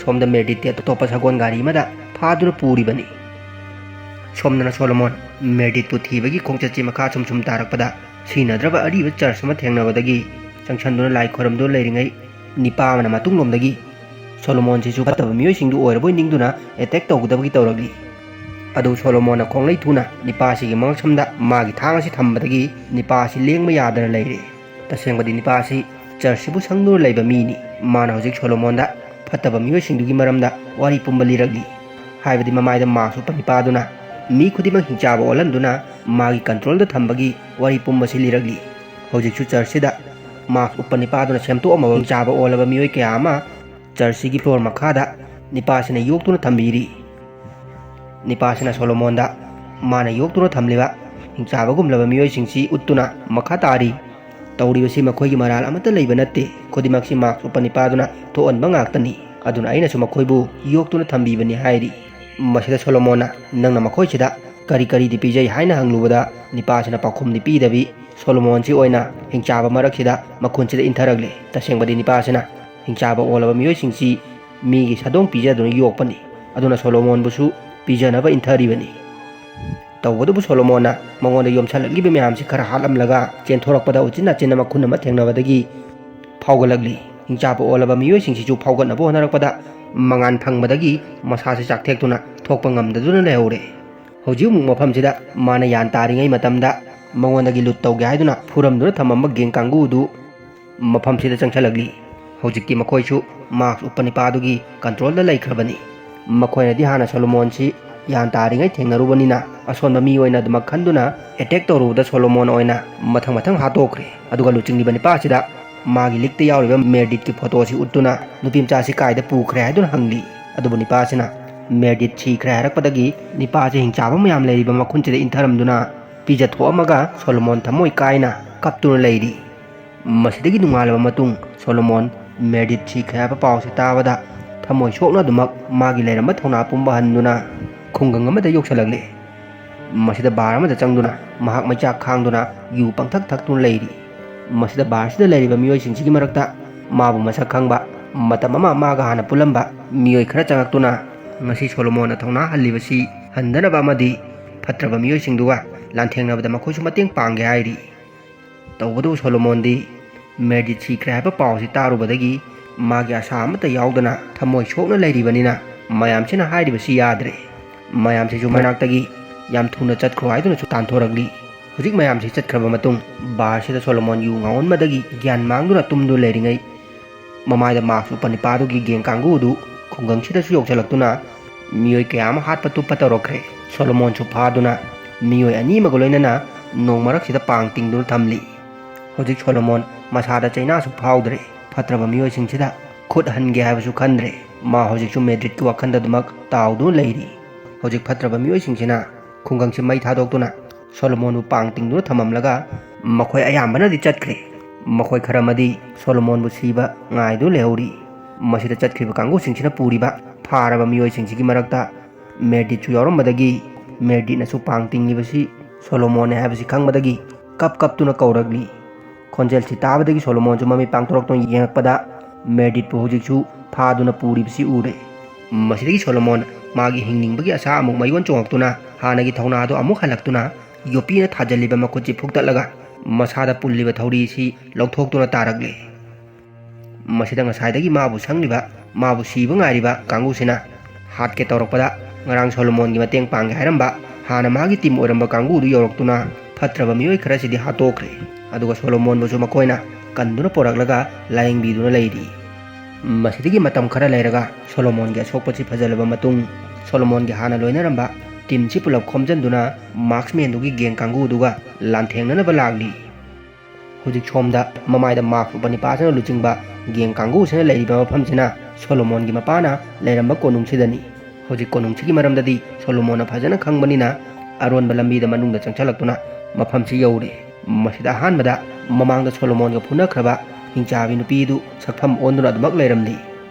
ꯁꯣꯝꯗ ꯃꯦꯗ꯭ꯔꯤꯠꯇꯤ ꯑꯇꯣꯞꯄ ꯁꯒꯣꯜ ꯒꯥꯔꯤ ꯑꯃꯗ ꯐꯥꯗꯨꯅ ꯄꯨꯔꯤꯕꯅꯤ꯫ ꯁꯣꯝꯗꯅ ꯁꯣꯂꯣꯃꯣꯟ ꯃꯦꯗ꯭ꯔꯤꯠꯄꯨ ꯊꯤꯕꯒꯤ ꯈꯣꯡꯆꯠꯁꯤ ꯃꯈꯥ ꯁꯨꯝ ꯁꯨꯝ ꯇꯥꯔꯛꯄꯗ, ꯁꯤꯅꯗ꯭ꯔꯕ ꯑꯔꯤꯕ ꯆꯔꯆ ꯑꯃ ꯊꯦꯡꯅꯕꯗꯒꯤ ꯆꯪꯁꯟꯗꯨꯅ ꯂꯥꯏ ꯈꯣꯏꯔꯝꯗꯨꯅ ꯂꯩꯔꯤꯉꯩ, ꯅꯤꯄꯥ ꯑꯃꯅ ꯃꯇꯨꯡꯂꯣꯝꯗꯒꯤ ꯁꯣꯂꯣꯃꯣꯟꯁꯤꯁꯨ ꯐꯠꯇꯕ ꯃꯤꯑꯣꯏꯁꯤꯡꯗꯨ ꯑꯣꯏꯔꯕꯣꯏ ꯅꯤꯡꯗꯨꯅ ꯑꯦꯇꯦꯛ ꯇꯧꯒꯗꯕꯒꯤ ꯇꯧꯔꯛꯂꯤ꯫ ꯑꯗꯨ ꯁꯣꯂꯣꯃꯣꯟꯅ ꯈꯣꯡꯂꯩ ꯊꯨꯅ ꯅꯤꯄꯥꯁꯤꯒꯤ ꯃꯉꯛꯁꯝꯗ ꯃꯥꯒꯤ ꯊꯥꯡ ꯑꯁꯤ ꯊꯝꯕꯗꯒꯤ ꯅꯤꯄꯥ ꯑꯁꯤ ꯂꯦꯡꯕ ꯌꯥꯗꯅ ꯂꯩꯔꯦ꯫ ꯇꯁꯦꯡꯕꯗꯤ ꯅꯤꯄꯥ ꯑꯁꯤ ꯆꯔꯆꯁꯤꯕꯨ ꯁꯪꯗꯨꯅ ꯂꯩꯕ ꯃꯤꯅꯤ꯫ ꯃꯥꯅ ꯍꯧꯖꯤꯛ ꯁꯣꯂꯣꯃꯣꯟꯗ ꯐꯠꯇꯕ ꯃꯤꯑꯣꯏꯁꯤꯡꯗꯨꯒꯤ ꯃꯔꯝꯗ ꯋꯥꯔꯤ ꯄꯨꯝꯕ ꯂꯤꯔꯛꯂꯤ꯫ ꯍꯥꯏꯕꯗꯤ ꯃꯃꯥꯏꯗ ꯃꯥꯛꯁ ꯎꯞꯄ ꯅꯤꯄꯥꯗꯨꯅ ꯃꯤ ꯈꯨꯗꯤꯡꯃꯛ ꯍꯤꯡꯆꯥꯕ ꯑꯣꯜꯍꯟꯗꯨꯅ ꯃꯥꯒꯤ ꯀꯟꯇ꯭ꯔꯣꯜꯗ ꯊꯝꯕꯒꯤ ꯋꯥꯔꯤ ꯄꯨꯝꯕꯁꯤ ꯂꯤꯔꯛꯂꯤ꯫ ꯍꯧꯖꯤꯛꯁꯨ ꯆꯔꯆꯁꯤꯗ ꯃꯥꯛꯁ ꯎꯞꯄ ꯅꯤꯄꯥꯗꯨꯅ ꯁꯦꯝꯗꯣꯛꯑꯝꯃꯕ ꯍꯤꯡꯆꯥꯕ ꯑꯣꯜꯂꯕ ꯃꯤꯑꯣꯏ ꯀꯌꯥ ꯑꯃ ꯆꯔꯆꯁꯤꯒꯤ ꯐ꯭ꯂꯣꯔ ꯃꯈꯥꯗ ꯅꯤꯄꯥꯁꯤꯅ ꯌꯣꯛꯇꯨꯅ ꯊꯝꯕꯤꯔꯤ꯫ ꯅꯤꯄꯥꯁꯤꯅ ꯁꯣꯂꯣꯃꯣꯟꯗ ꯃꯥꯅ ꯌꯣꯛꯇꯨꯅ ꯊꯝꯂꯤꯕ ꯍꯤꯡꯆꯥꯕꯒꯨꯝꯂꯕ ꯃꯤꯑꯣꯏꯁꯤꯡꯁꯤ ꯎꯠꯇꯨꯅ ꯃꯈꯥ ꯇꯥꯔꯤ, "ꯇꯧꯔꯤꯕꯁꯤ ꯃꯈꯣꯏꯒꯤ ꯃꯔꯥꯜ ꯑꯃꯠꯇ ꯂꯩꯕ ꯅꯠꯇꯦ, ꯈꯨꯗꯤꯡꯃꯛꯁꯤ ꯃꯥꯛꯁ ꯎꯞꯄ ꯅꯤꯄꯥꯗꯨꯅ ꯊꯣꯛꯍꯟꯕ ꯉꯥꯛꯇꯅꯤ꯫ ꯑꯗꯨꯅ ꯑꯩꯅꯁꯨ ꯃꯈꯣꯏꯕꯨ ꯌꯣꯛꯇꯨꯅ ꯊꯝꯕꯤꯕꯅꯤ" ꯍꯥꯏꯔꯤ꯫ ꯃꯁꯤꯗ ꯁꯣꯂꯣꯃꯣꯟꯅ, "ꯅꯪꯅ ꯃꯈꯣꯏꯁꯤꯗ ꯀꯔꯤ ꯀꯔꯤꯗꯤ ꯄꯤꯖꯩ?" ꯍꯥꯏꯅ ꯍꯪꯂꯨꯕꯗ, ꯅꯤꯄꯥꯁꯤꯅ ꯄꯥꯎꯈꯨꯝꯗꯤ ꯄꯤꯗꯕꯤ, ꯁꯣꯂꯣꯃꯣꯟꯁꯤ ꯑꯣꯏꯅ ꯍꯤꯡꯆꯥꯕ ꯃꯔꯛꯁꯤꯗ ꯃꯈꯨꯟꯁꯤꯗ ꯏꯟꯊꯔꯛꯂꯦ꯫ ꯇꯁꯦꯡꯕꯗꯤ ꯅꯤꯄꯥꯁꯤꯅ ꯍꯤꯡꯆꯥꯕ ꯑꯣꯜꯂꯕ ꯃꯤꯑꯣꯏꯁꯤꯡꯁꯤ ꯃꯤꯒꯤ ꯁꯥꯗꯣꯡ ꯄꯤꯖꯗꯨꯅ ꯌꯣꯛꯄꯅꯤ꯫ ꯑꯗꯨꯅ ꯁꯣꯂꯣꯃꯣꯟꯕꯨꯁꯨ ꯄꯤꯖꯅꯕ ꯏꯟꯊꯔꯤꯕꯅꯤ꯫ ꯇꯧꯕꯇꯕꯨ ꯁꯣꯂꯣꯃꯣꯟꯅ ꯃꯉꯣꯟꯗ ꯌꯣꯝꯁꯜꯂꯛꯂꯤꯕ ꯃꯌꯥꯝꯁꯤ ꯈꯔ ꯍꯥꯠꯂꯝꯂꯒ ꯆꯦꯟꯊꯣꯔꯛꯄꯗ ꯎꯆꯤꯟ ꯅꯥꯆꯤꯟꯅ ꯃꯈꯨꯟ ꯑꯃ ꯊꯦꯡꯅꯕꯗꯒꯤ ꯐꯥꯎꯒꯠꯂꯛꯂꯤ꯫ ꯍꯤꯡꯆꯥꯕ ꯑꯣꯜꯂꯕ ꯃꯤꯑꯣꯏꯁꯤꯡꯁꯤꯁꯨ ꯐꯥꯎꯒꯠꯅꯕ ꯍꯣꯠꯅꯔꯛꯄꯗ ꯃꯉꯥꯟ ꯐꯪꯕꯗꯒꯤ ꯃꯁꯥꯁꯤ ꯆꯥꯛꯊꯦꯛꯇꯨꯅ ꯊꯣꯛꯄ ꯉꯝꯗꯗꯨꯅ ꯂꯩꯍꯧꯔꯦ꯫ ꯍꯧꯖꯤꯛ ꯑꯃꯨꯛ ꯃꯐꯝꯁꯤꯗ ꯃꯥꯅ ꯌꯥꯟ ꯇꯥꯔꯤꯉꯩ ꯃꯇꯝꯗ ꯃꯉꯣꯟꯗꯒꯤ ꯂꯨꯠ ꯇꯧꯒꯦ ꯍꯥꯏꯗꯨꯅ ꯐꯨꯔꯝꯗꯨꯅ ꯊꯝꯃꯝꯕ ꯒꯦꯡ ꯀꯥꯡꯕꯨꯗꯨ ꯃꯐꯝꯁꯤꯗ ꯆꯪꯁꯤꯜꯂꯛꯂꯤ꯫ ꯍꯧꯖꯤꯛꯇꯤ ꯃꯈꯣꯏꯁꯨ ꯃꯥꯛꯁ ꯎꯞꯄ ꯅꯤꯄꯥꯗꯨꯒꯤ ꯀꯟꯇ꯭ꯔꯣꯜꯗ ꯂꯩꯈ꯭ꯔꯕꯅꯤ꯫ ꯃꯈꯣꯏꯅꯗꯤ ꯍꯥꯟꯅ ꯁꯣꯂꯣꯃꯣꯟꯁꯤ ꯌꯥꯟ ꯇꯥꯔꯤꯉꯩ ꯊꯦꯡꯅꯔꯨꯕꯅꯤꯅ ꯑꯁꯣꯟꯕ ꯃꯤ ꯑꯣꯏꯅ ꯑꯗꯨꯃꯛ ꯈꯟꯗꯨꯅ ꯑꯦꯇꯦꯛ ꯇꯧꯔꯨꯕꯗ ꯁꯣꯂꯣꯃꯣꯟ ꯑꯣꯏꯅ ꯃꯊꯪ ꯃꯊꯪ ꯍꯥꯠꯇꯣꯛꯈ꯭ꯔꯦ꯫ ꯑꯗꯨꯒ ꯂꯨꯆꯤꯡꯂꯤꯕ ꯅꯤꯄꯥꯁꯤꯗ ꯃꯥꯒꯤ ꯂꯤꯛꯇ ꯌꯥꯎꯔꯤꯕ ꯃꯦꯔꯗꯤꯠꯀꯤ ꯐꯣꯇꯣꯁꯤ ꯎꯠꯇꯨꯅ ꯅꯨꯄꯤ ꯃꯆꯥꯁꯤ ꯀꯥꯏꯗ ꯄꯨꯈ꯭ꯔꯦ ꯍꯥꯏꯗꯨꯅ ꯍꯪꯂꯤ꯫ ꯑꯗꯨꯕꯨ ꯅꯤꯄꯥꯁꯤꯅ ꯃꯦꯔꯗꯤꯠ ꯁꯤꯈ꯭ꯔꯦ ꯍꯥꯏꯔꯛꯄꯗꯒꯤ ꯅꯤꯄꯥꯁꯤ ꯍꯤꯡꯆꯥꯕ ꯃꯌꯥꯝ ꯂꯩꯔꯤꯕ ꯃꯈꯨꯟꯁꯤꯗ ꯏꯟꯊꯔꯝꯗꯨꯅ ꯄꯤꯖꯊꯣꯛꯑꯝꯃꯒ ꯁꯣꯂꯣꯃꯣꯟ ꯊꯃꯣꯏ ꯀꯥꯏꯅ ꯀꯞꯇꯨꯅ ꯂꯩꯔꯤ꯫ ꯃꯁꯤꯗꯒꯤ ꯅꯣꯡꯉꯥꯜꯂꯕ ꯃꯇꯨꯡ ꯁꯣꯂꯣꯃꯣꯟ ꯃꯦꯔꯗꯤꯠ ꯁꯤꯈ꯭ꯔꯦ ꯍꯥꯏꯕ ꯄꯥꯎꯁꯤ ꯇꯥꯕꯗ ꯊꯃꯣꯏ ꯁꯣꯛꯅ ꯑꯗꯨꯃꯛ ꯃꯥꯒꯤ ꯂꯩꯔꯝꯕ ꯊꯧꯅꯥ ꯄꯨꯝꯕ ꯍꯟꯗꯨꯅ ꯈꯨꯡꯒꯪ ꯑꯃꯗ ꯌꯧꯁꯤꯜꯂꯛꯂꯦ꯫ ꯃꯁꯤꯗ ꯕꯥꯔ ꯑꯃꯗ ꯆꯪꯗꯨꯅ ꯃꯍꯥꯛ ꯃꯩꯆꯥꯛ ꯈꯥꯡꯗꯨꯅ ꯌꯨ ꯄꯪꯊꯛ ꯊꯛꯇꯨꯅ ꯂꯩꯔꯤ꯫ ꯃꯁꯤꯗ ꯕꯥꯔꯁꯤꯗ ꯂꯩꯔꯤꯕ ꯃꯤꯑꯣꯏꯁꯤꯡꯁꯤꯒꯤ ꯃꯔꯛꯇ ꯃꯥꯕꯨ ꯃꯁꯛ ꯈꯪꯕ, ꯃꯇꯝ ꯑꯃ ꯃꯥꯒ ꯍꯥꯟꯅ ꯄꯨꯜꯂꯝꯕ ꯃꯤꯑꯣꯏ ꯈꯔ ꯆꯪꯉꯛꯇꯨꯅ ꯉꯁꯤ ꯁꯣꯂꯣꯃꯣꯟꯅ ꯊꯧꯅꯥ ꯍꯜꯂꯤꯕꯁꯤ ꯍꯟꯗꯅꯕ ꯑꯃꯗꯤ ꯐꯠꯇ꯭ꯔꯕ ꯃꯤꯑꯣꯏꯁꯤꯡꯗꯨꯒ ꯂꯥꯟꯊꯦꯡꯅꯕꯗ ꯃꯈꯣꯏꯁꯨ ꯃꯇꯦꯡ ꯄꯥꯡꯒꯦ ꯍꯥꯏꯔꯤ꯫ ꯇꯧꯕꯇꯕꯨ ꯁꯣꯂꯣꯃꯣꯟꯗꯤ ꯃꯦꯔꯗꯤꯠ ꯁꯤꯈ꯭ꯔꯦ ꯍꯥꯏꯕ ꯄꯥꯎꯁꯤ ꯇꯥꯔꯨꯕꯗꯒꯤ ꯃꯥꯒꯤ ꯑꯁꯥ ꯑꯃꯠꯇ ꯌꯥꯎꯗꯅ ꯊꯃꯣꯏ ꯁꯣꯛꯅ ꯂꯩꯔꯤꯕꯅꯤꯅ ꯃꯌꯥꯝꯁꯤꯅ ꯍꯥꯏꯔꯤꯕꯁꯤ ꯌꯥꯗ꯭ꯔꯦ꯫ ꯃꯌꯥꯝꯁꯤꯁꯨ ꯃꯅꯥꯛꯇꯒꯤ ꯌꯥꯝ ꯊꯨꯅ ꯆꯠꯈ꯭ꯔꯣ ꯍꯥꯏꯗꯨꯅꯁꯨ ꯇꯥꯟꯊꯣꯔꯛꯂꯤ꯫ ꯍꯧꯖꯤꯛ ꯃꯌꯥꯝꯁꯤ ꯆꯠꯈ꯭ꯔꯕ ꯃꯇꯨꯡ ꯕꯥꯔꯁꯤꯗ ꯁꯣꯂꯣꯃꯣꯟ ꯌꯨ ꯉꯥꯎꯍꯟꯕꯗꯒꯤ ꯒ꯭ꯌꯥꯟ ꯃꯥꯡꯗꯨꯅ ꯇꯨꯝꯗꯨꯅ ꯂꯩꯔꯤꯉꯩ ꯃꯃꯥꯏꯗ ꯃꯥꯛꯁ ꯎꯞꯄ ꯅꯤꯄꯥꯗꯨꯒꯤ ꯒꯦꯡ ꯀꯥꯡꯕꯨ ꯑꯗꯨ ꯈꯨꯡꯒꯪꯁꯤꯗꯁꯨ ꯌꯧꯁꯤꯜꯂꯛꯇꯨꯅ ꯃꯤꯑꯣꯏ ꯀꯌꯥ ꯑꯃ ꯍꯥꯠꯄ ꯇꯨꯞꯄ ꯇꯧꯔꯛꯈ꯭ꯔꯦ꯫ ꯁꯣꯂꯣꯃꯣꯟꯁꯨ ꯐꯥꯗꯨꯅ ꯃꯤꯑꯣꯏ ꯑꯅꯤ ꯑꯃꯒ ꯂꯣꯏꯅꯅ ꯅꯣꯡ ꯃꯔꯛꯁꯤꯗ ꯄꯥꯡ ꯇꯤꯡꯗꯨꯅ ꯊꯝꯂꯤ꯫ ꯍꯧꯖꯤꯛ ꯁꯣꯂꯣꯃꯣꯟ ꯃꯁꯥꯗ ꯆꯩꯅꯥꯁꯨ ꯐꯥꯎꯗ꯭ꯔꯦ꯫ ꯐꯠꯇ꯭ꯔꯕ ꯃꯤꯑꯣꯏꯁꯤꯡꯁꯤꯗ ꯈꯨꯠ ꯍꯟꯒꯦ ꯍꯥꯏꯕꯁꯨ ꯈꯟꯗ꯭ꯔꯦ꯫ ꯃꯥ ꯍꯧꯖꯤꯛꯁꯨ ꯃꯦꯗ꯭ꯔꯤꯠꯀꯤ ꯋꯥꯈꯜꯗ ꯑꯗꯨꯃꯛ ꯇꯥꯎꯗꯨꯅ ꯂꯩꯔꯤ꯫ ꯍꯧꯖꯤꯛ ꯐꯠꯇ꯭ꯔꯕ ꯃꯤꯑꯣꯏꯁꯤꯡꯁꯤꯅ ꯈꯨꯡꯒꯪꯁꯤ ꯃꯩ ꯊꯥꯗꯣꯛꯇꯨꯅ ꯁꯣꯂꯣꯃꯣꯟꯕꯨ ꯄꯥꯡ ꯇꯤꯡꯗꯨꯅ ꯊꯝꯃꯝꯂꯒ ꯃꯈꯣꯏ ꯑꯌꯥꯝꯕꯅꯗꯤ ꯆꯠꯈ꯭ꯔꯦ꯫ ꯃꯈꯣꯏ ꯈꯔ ꯑꯃꯗꯤ ꯁꯣꯂꯣꯃꯣꯟꯕꯨ ꯁꯤꯕ ꯉꯥꯏꯗꯨꯅ ꯂꯩꯍꯧꯔꯤ꯫ ꯃꯁꯤꯗ ꯆꯠꯈ꯭ꯔꯤꯕ ꯀꯥꯡꯕꯨꯁꯤꯡꯁꯤꯅ ꯄꯨꯔꯤꯕ ꯐꯥꯔꯕ ꯃꯤꯑꯣꯏꯁꯤꯡꯁꯤꯒꯤ ꯃꯔꯛꯇ ꯃꯦꯔꯗꯤꯠꯁꯨ ꯌꯥꯎꯔꯝꯕꯗꯒꯤ ꯃꯦꯔꯗꯤꯠꯅꯁꯨ ꯄꯥꯡ ꯇꯤꯡꯂꯤꯕꯁꯤ ꯁꯣꯂꯣꯃꯣꯟꯅꯦ ꯍꯥꯏꯕꯁꯤ ꯈꯪꯕꯗꯒꯤ ꯀꯞ ꯀꯞꯇꯨꯅ ꯀꯧꯔꯛꯂꯤ꯫ ꯈꯣꯟꯖꯦꯜꯁꯤ ꯇꯥꯕꯗꯒꯤ ꯁꯣꯂꯣꯃꯣꯟꯁꯨ ꯃꯃꯤꯠ ꯄꯥꯡꯊꯣꯔꯛꯇꯨꯅ ꯌꯦꯡꯉꯛꯄꯗ ꯃꯦꯔꯗꯤꯠꯄꯨ ꯍꯧꯖꯤꯛꯁꯨ ꯐꯥꯗꯨꯅ ꯄꯨꯔꯤꯕꯁꯤ ꯎꯔꯦ꯫ ꯃꯁꯤꯗꯒꯤ ꯁꯣꯂꯣꯃꯣꯟ ꯃꯥꯒꯤ ꯍꯤꯡꯅꯤꯡꯕꯒꯤ ꯑꯁꯥ ꯑꯃꯨꯛ ꯃꯌꯣꯟ ꯆꯣꯡꯉꯛꯇꯨꯅ ꯍꯥꯟꯅꯒꯤ ꯊꯧꯅꯥꯗꯣ ꯑꯃꯨꯛ ꯍꯜꯂꯛꯇꯨꯅ ꯌꯣꯠꯄꯤꯅ ꯊꯥꯖꯤꯜꯂꯤꯕ ꯃꯈꯨꯠꯁꯤ ꯐꯨꯛꯇꯠꯂꯒ ꯃꯁꯥꯗ ꯄꯨꯜꯂꯤꯕ ꯊꯧꯔꯤꯁꯤ ꯂꯧꯊꯣꯛꯇꯨꯅ ꯇꯥꯔꯛꯂꯦ꯫ ꯃꯁꯤꯗ ꯉꯁꯥꯏꯗꯒꯤ ꯃꯥꯕꯨ ꯁꯪꯂꯤꯕ, ꯃꯥꯕꯨ ꯁꯤꯕ ꯉꯥꯏꯔꯤꯕ ꯀꯥꯡꯕꯨꯁꯤꯅ ꯍꯥꯠꯀꯦ ꯇꯧꯔꯛꯄꯗ ꯉꯔꯥꯡ ꯁꯣꯂꯣꯃꯣꯟꯒꯤ ꯃꯇꯦꯡ ꯄꯥꯡꯒꯦ ꯍꯥꯏꯔꯝꯕ ꯍꯥꯟꯅ ꯃꯥꯒꯤ ꯇꯤꯝ ꯑꯣꯏꯔꯝꯕ ꯀꯥꯡꯕꯨꯗꯨ ꯌꯧꯔꯛꯇꯨꯅ ꯐꯠꯇ꯭ꯔꯕ ꯃꯤꯑꯣꯏ ꯈꯔꯁꯤꯗꯤ ꯍꯥꯠꯇꯣꯛꯈ꯭ꯔꯦ꯫ ꯑꯗꯨꯒ ꯁꯣꯂꯣꯃꯣꯟꯕꯨꯁꯨ ꯃꯈꯣꯏꯅ ꯀꯟꯗꯨꯅ ꯄꯣꯔꯛꯂꯒ ꯂꯥꯌꯦꯡꯕꯤꯗꯨꯅ ꯂꯩꯔꯤ꯫ ꯃꯁꯤꯗꯒꯤ ꯃꯇꯝ ꯈꯔ ꯂꯩꯔꯒ ꯁꯣꯂꯣꯃꯣꯟꯒꯤ ꯑꯁꯣꯛꯄꯁꯤ ꯐꯖꯜꯂꯕ ꯃꯇꯨꯡ ꯁꯣꯂꯣꯃꯣꯟꯒꯤ ꯍꯥꯟꯅ ꯂꯣꯏꯅꯔꯝꯕ ꯇꯤꯝꯁꯤ ꯄꯨꯂꯞ ꯈꯣꯝꯖꯤꯟꯗꯨꯅ ꯃꯥꯛꯁꯃꯦꯟꯗꯨꯒꯤ ꯒꯦꯡ ꯀꯥꯡꯕꯨꯗꯨꯒ ꯂꯥꯟꯊꯦꯡꯅꯅꯕ ꯂꯥꯛꯂꯤ꯫ ꯍꯧꯖꯤꯛ ꯁꯣꯝꯗ ꯃꯃꯥꯏꯗ ꯃꯥꯛꯁ ꯎꯞꯄ ꯅꯤꯄꯥꯁꯤꯅ ꯂꯨꯆꯤꯡꯕ ꯒꯦꯡ ꯀꯥꯡꯕꯨꯁꯤꯅ ꯂꯩꯔꯤꯕ ꯃꯐꯝꯁꯤꯅ ꯁꯣꯂꯣꯃꯣꯟꯒꯤ ꯃꯄꯥꯅ ꯂꯩꯔꯝꯕ ꯀꯣꯅꯨꯡꯁꯤꯗꯅꯤ꯫ ꯍꯧꯖꯤꯛ ꯀꯣꯅꯨꯡꯁꯤꯒꯤ ꯃꯔꯝꯗꯗꯤ ꯁꯣꯂꯣꯃꯣꯟꯅ ꯐꯖꯅ ꯈꯪꯕꯅꯤꯅ ꯑꯔꯣꯟꯕ ꯂꯝꯕꯤꯗ ꯃꯅꯨꯡꯗ ꯆꯪꯁꯤꯜꯂꯛꯇꯨꯅ ꯃꯐꯝꯁꯤ ꯌꯧꯔꯦ꯫ ꯃꯁꯤꯗ ꯑꯍꯥꯟꯕꯗ ꯃꯃꯥꯡꯗ ꯁꯣꯂꯣꯃꯣꯟꯒ ꯐꯨꯅꯈ꯭ꯔꯕ ꯍꯤꯡꯆꯥꯕꯤ ꯅꯨꯄꯤꯗꯨ ꯁꯛꯐꯝ ꯑꯣꯟꯗꯨꯅ ꯑꯗꯨꯃꯛ ꯂꯩꯔꯝꯂꯤ꯫